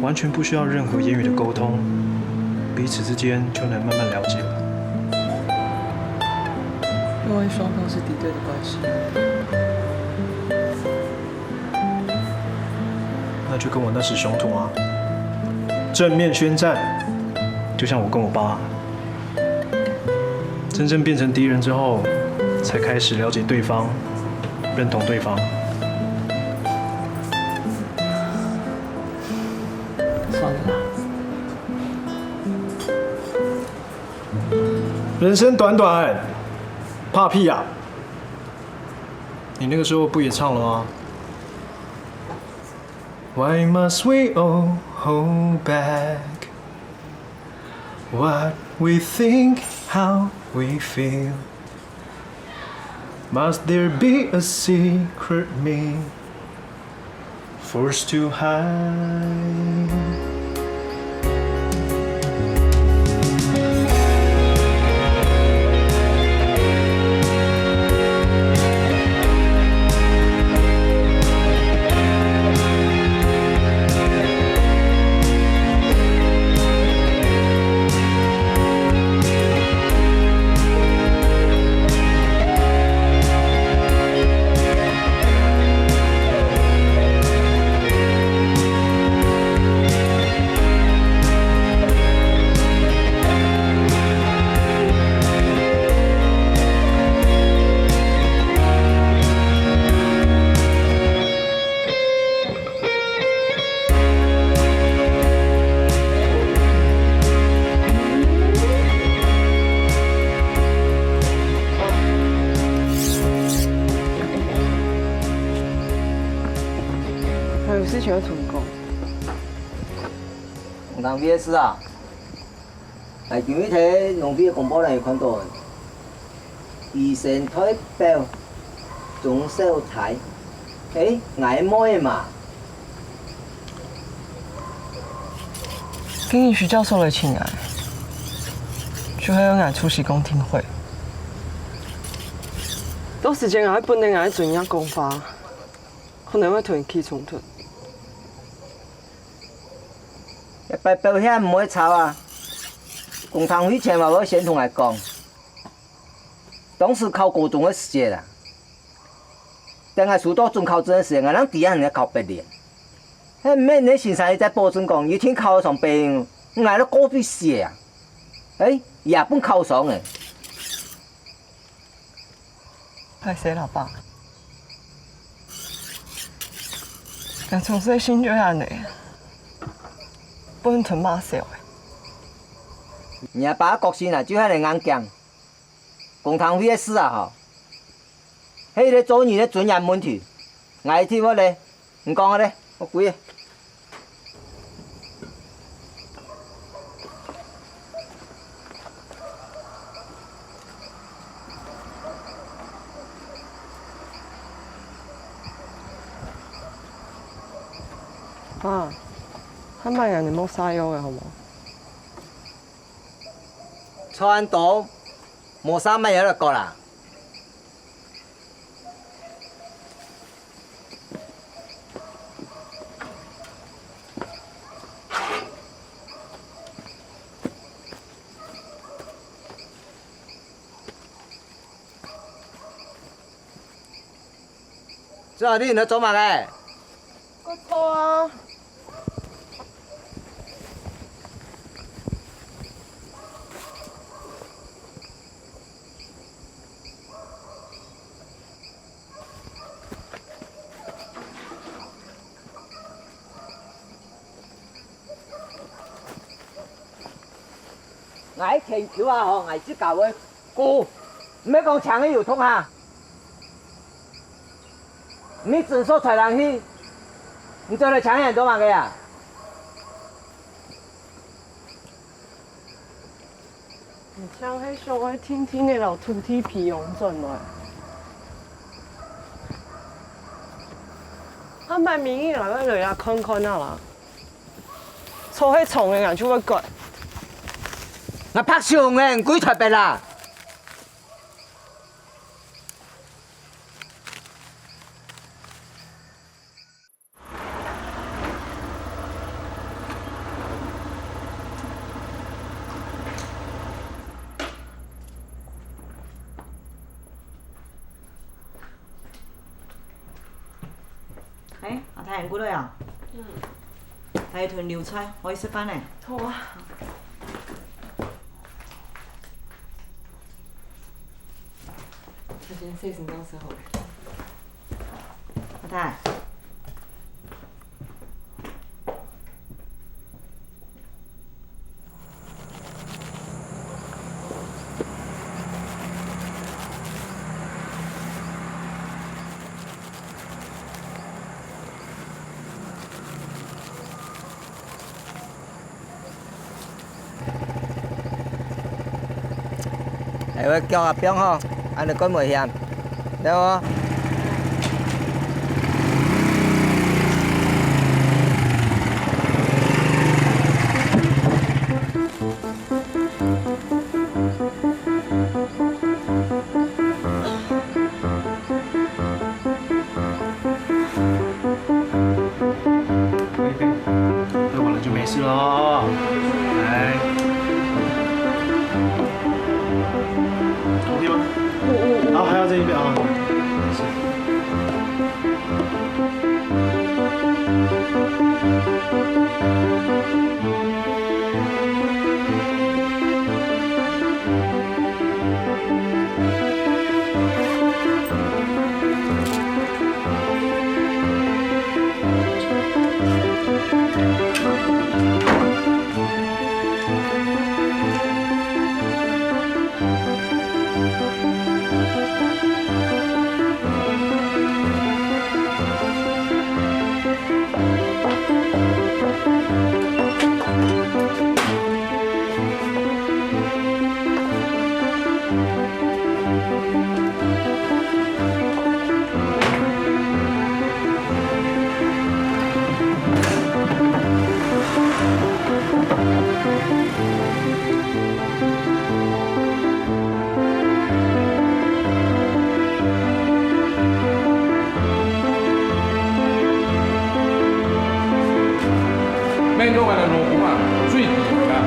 完全不需要任何言语的沟通，彼此之间就能慢慢了解了。因为双方是敌对的关系。那就跟我那时雄土啊，正面宣战，就像我跟我爸，真正变成敌人之后，才开始了解对方，认同对方。算了啦。人生短短，怕屁啊！你那个时候不也唱了吗？Why must we all hold back what we think, how we feel? Must there be a secret me forced to hide? 还有事情要同你讲。農委会个事啊，哎，今日在农委个公报栏有看到，医生代表钟小台，哎，𠊎妹嘛。今日徐教授來尋𠊎，就係要𠊎出席公聽會。到時間𠊎本來𠊎準備講話，可能會同佢起衝突。 一擺表現毋會差啊！公聽會前𠊎會先同𠊎講，當時考高中个時節啊，等𠊎收到准考證个時節，𠊎正知𠊎愛考八年。係毋係你先生一再保證講，一定考得上八年， 𠊎都過分細啊！哎，也分烤傷誒。歹勢啦，爸。𠊎從細性就恁呢，分人罵笑誒。你阿爸个個性啊，就恁呢硬頸。公聽會个事啊吼，係一個做人个尊嚴問題。𠊎一定會咧，你講个咧，我歸个。 爸，下擺啊，你莫續藥了好無？差恁多，無續麼个了，講啦。 這下你在做麼个？𠊎坐啊。 𠊎牽球啊吼，𠊎自家會顧，毋係講請佢有痛哈。你診所才人去，你做來請人做麼个啊？ 你像係想愛定定仔摎土地皮用轉來。下擺明仔來來啊看看啊啦，錯係錯个，𠊎就會改。𠊎白相个，你歸台北啦！ 哎，阿太，你過來啊！嗯。還有一頓流菜，可以食飯呢。好啊。他先洗身到時候。 阿太。哎，𠊎腳啊放好，恁呢蓋危險，知無？ 那完了就没事了。来，OK吗？好，还要这一边啊。没事。 面對𠊎个老公啊，最奇怪啊！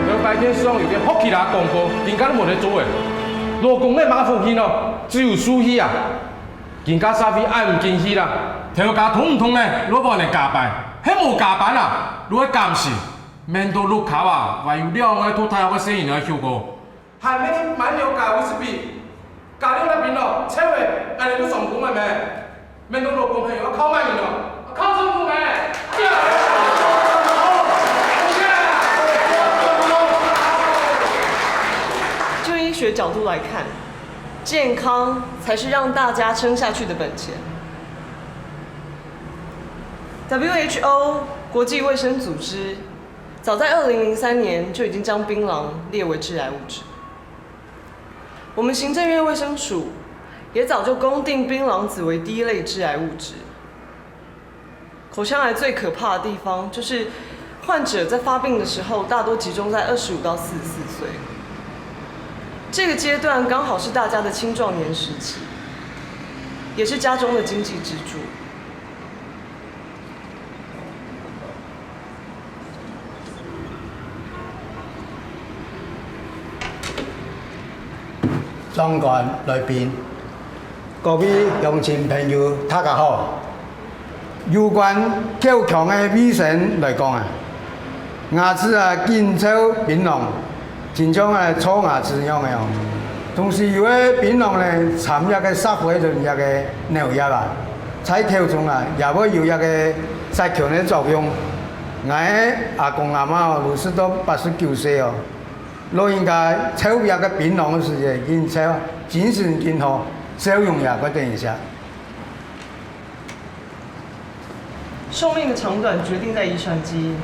頭擺電視上有个福氣啦廣告，今下都無咧做誒。老公个麼个福氣哦，只有受氣啊！今下社會恁毋景氣啦，頭家痛毋痛呢，都無人加班，係無加班啊，都會減薪。面對綠卡啊，還有兩個讀大學个細人愛休過。還免你蠻有價位是比，加兩粒檳榔，臭个，恁樣就成功了咩？面對老公朋友要靠麼人哦？靠政府咩？對啊。就醫学角度来看，健康才是让大家撑下去的本钱。W H O 国际卫生组织早在二零零三年就已经将槟榔列为致癌物质。我们行政院卫生署也早就公定槟榔子为第一类致癌物质。口腔癌最可怕的地方就是患者在发病的时候，大多集中在二十五到四十四岁。这个阶段刚好是大家的青壮年时期，也是家中的经济支柱。长官、来宾、各位乡亲朋友，大家好！有关口腔个卫生来讲啊， 牙齿啊，緊噍檳榔，親像啊，蛀牙齒樣个哦。同時有个檳榔呢，摻這个石灰同這个尿液啊，在口中啊，也會有一个殺菌个作用。𠊎个阿公阿媽哦，都食到八十九歲哦，老人家噍這个檳榔个時節，緊噍，精神緊好，笑容也會得人惜。 寿命的长短决定在遗传基因。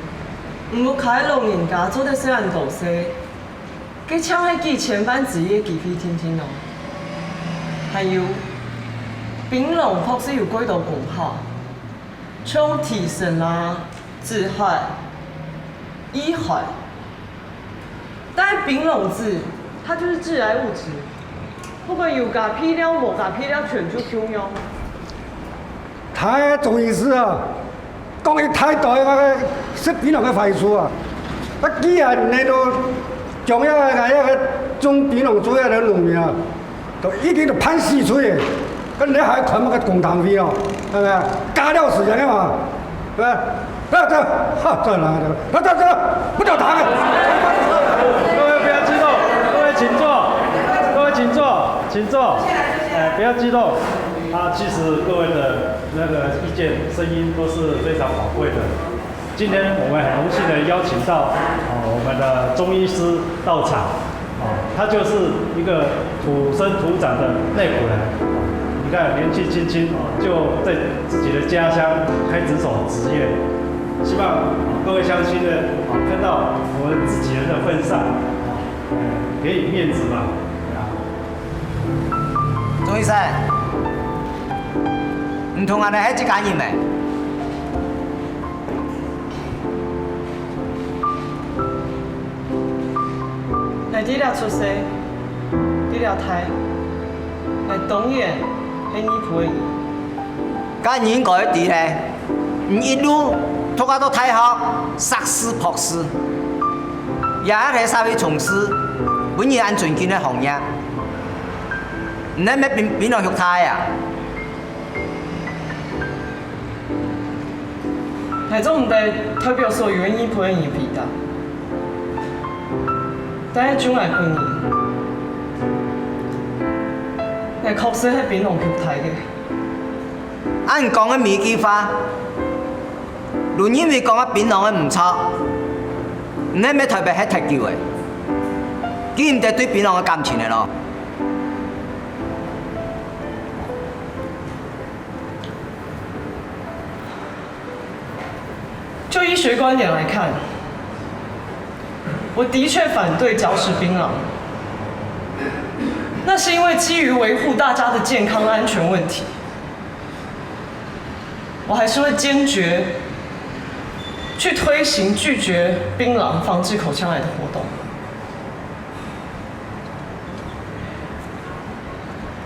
毋過，老人家做得生恁多歲，該像係幾千萬之一个機會定定哦。還有，檳榔確實有幾多功效，像提神啊、止血、抑寒， 但檳榔子，它就是致癌物质，不管有加配料、無加配料，全就共樣。他个中醫師啊，講一大堆那个食檳榔个壞處啊。啊，既然你都將那个那个種檳榔做那个農民啊， 都已經都判死罪了，該你還看麼个公堂會哦？係不是？加料死人了嘛，係不是？不要這樣，哈，這樣來，不要這樣，不要打了。各位不要激动，各位请坐，各位请坐，请坐。哎，不要激动。啊，其实各位的那个意见、声音都是非常宝贵的。 今天我们很荣幸地邀请到，哦，我们的中医师到场，哦，他就是一个土生土长的内埔人，哦，你看年纪轻轻，哦，就在自己的家乡开诊所执业，希望，哦，各位乡亲呢，哦，看到我们自己人的份上，哦，哎，给予面子嘛，啊。 鍾醫生，毋通恁樣係一家人咩？𠊎在這出世，在這大，𠊎當然係內埔个人。該你應該知咧，你一路讀啊到大學，碩士、博士，也係在社會從事分人恁尊敬个行業。 你係毋係檳檳榔畜大个啊？𠊎做毋得代表所有个內埔个人回答，但係就𠊎本人，𠊎確實係檳榔畜大个。 恁講个每一句話，都認為講个檳榔个毋著，你係毋係台北歇忒久咧，記毋得對檳榔个感情咧咯？ 就醫学观点来看，我的确反对嚼食槟榔，那是因为基于维护大家的健康安全问题，我还是会坚决去推行拒绝槟榔防治口腔癌的活动。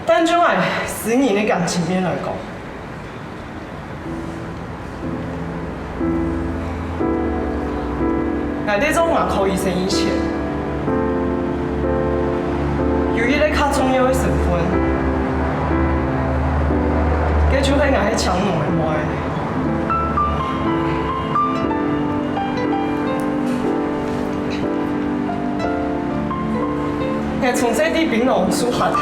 但就爱私人的感情面来讲， 𠊎在做牙科醫生以前，有一个較重要个身份，該就係𠊎係青農个妹。𠊎從細在檳榔樹下大，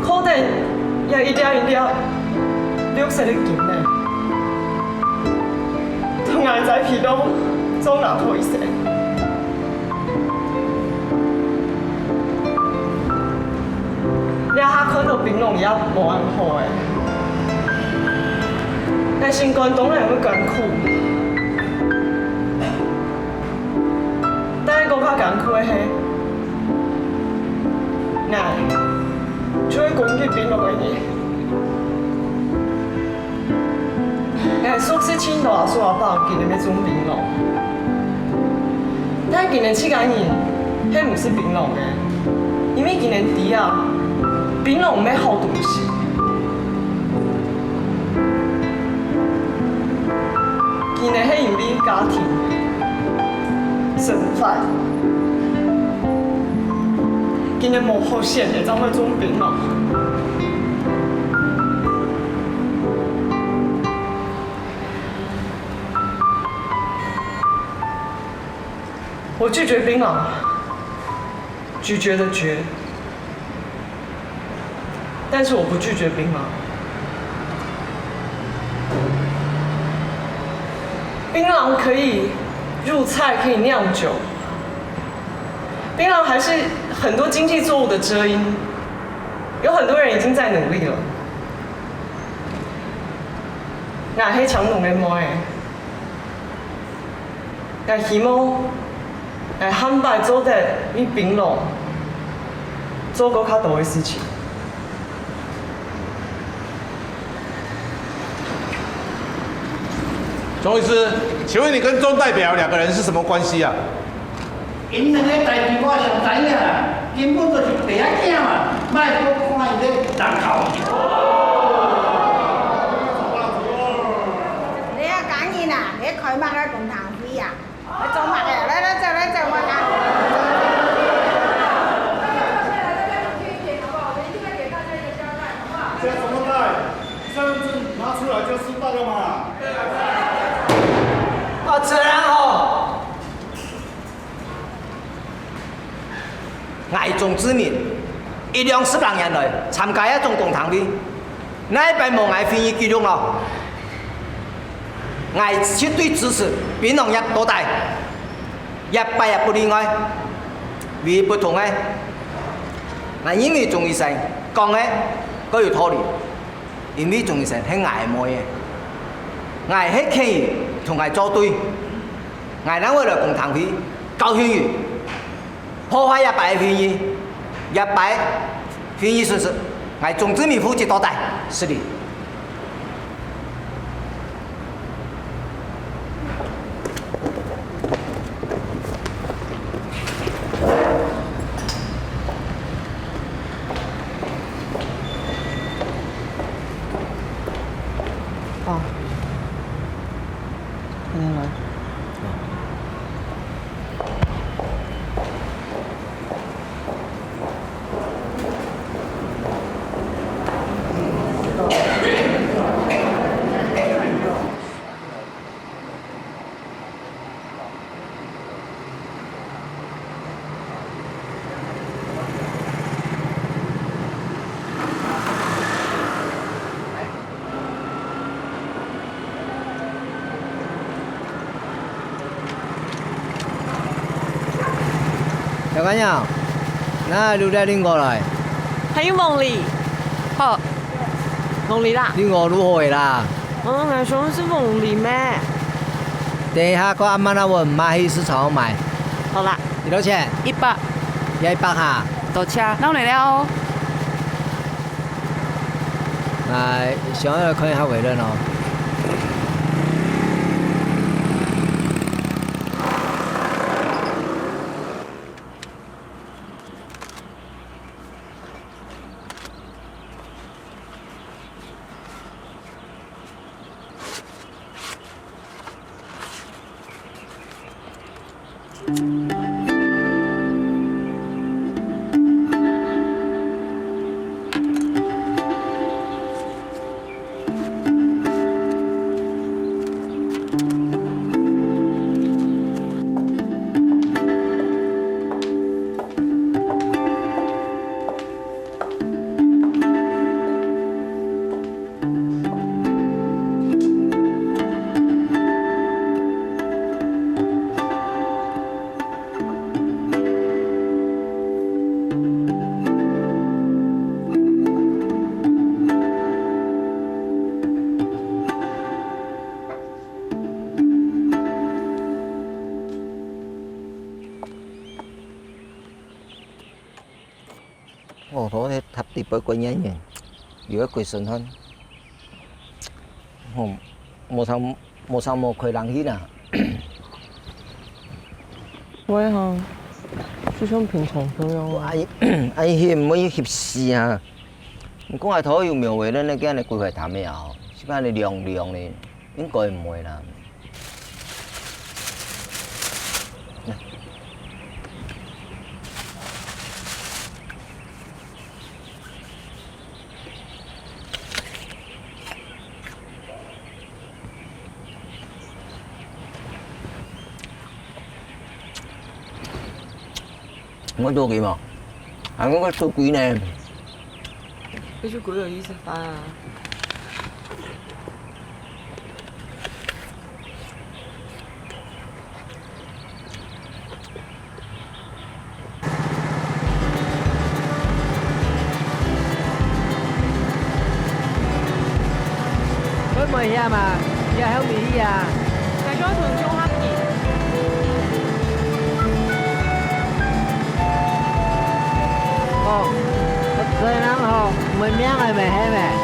靠等也一粒一粒綠色个根呢，同𠊎在被竇做吾婆一世。這下看到檳榔也無恁好欸，𠊎心肝當然會艱苦。 但係更加艱苦个係，𠊎就係攻擊檳榔个人。𠊎熟識盡多阿叔阿伯今日愛種檳榔，但係佢等自家人係毋食檳榔个，因為佢等知啊，檳榔毋係好東西。 佢等係因為家庭、生活，佢等無好選个，正會種檳榔。我拒絕檳榔，拒絕的絕。 但是我不拒絕檳榔。檳榔可以入菜，可以釀酒。檳榔還是很多經濟作物的遮陰，有很多人已經在努力了。𠊎係青農个妹， 𠊎希望𠊎下擺做得為檳榔做過較多个事情。鍾醫師，請問你跟鍾代表兩個人是什麼關係啊？ 𪜶兩个代誌我上知影啦，根本就是爸仔囝嘛，莫閣看𪜶咧人頭。你啊，趕緊啊，你開麼个公聽會啊？你做麼个？來來走，來走，我看。這怎麼帶？身份證拿出來就知道了嘛。啊，這樣哦。 𠊎鍾志明，一兩十零年來參加這種公聽會，哪一擺無𠊎會議記錄哦？𠊎絕對支持檳榔業到底，一擺也不例外。唯一不同个，𠊎認為鍾醫生講个較有道理，因為鍾醫生係𠊎个妹仔，𠊎係勸佢同𠊎做對，𠊎正會來公聽會，教訓佢。 破壞這擺个會議，這擺會議損失，𠊎鍾志明負責到底，失禮。哦，恁樣來。 小姑娘，哪會留在林口來？還有鳳梨。好，鳳梨啦。林口如何个啦？嗯，𠊎想係鳳梨咩？等一下，看阿媽那問，媽去市場買。好啦。幾多錢？一百。也一百哈。多謝。那我來了哦。 來，想要看一下偉人哦。哦，頭迄搭地背過年呢，有一鬼神漢，吼，無啥無啥無開冷氣啦。會哈，就像平常這樣啊。哎，哎，迄毋會翕死啊！你講个頭有苗个，恁个今日規塊淡个啊，是恁个涼涼个，應該毋會啦。 我做佢嘛，還講佢做鬼呢。佢做鬼有意思吧？會危險啊？你還有米粒啊？大家同中合意。哦，這人吼，無命个咩，係咩？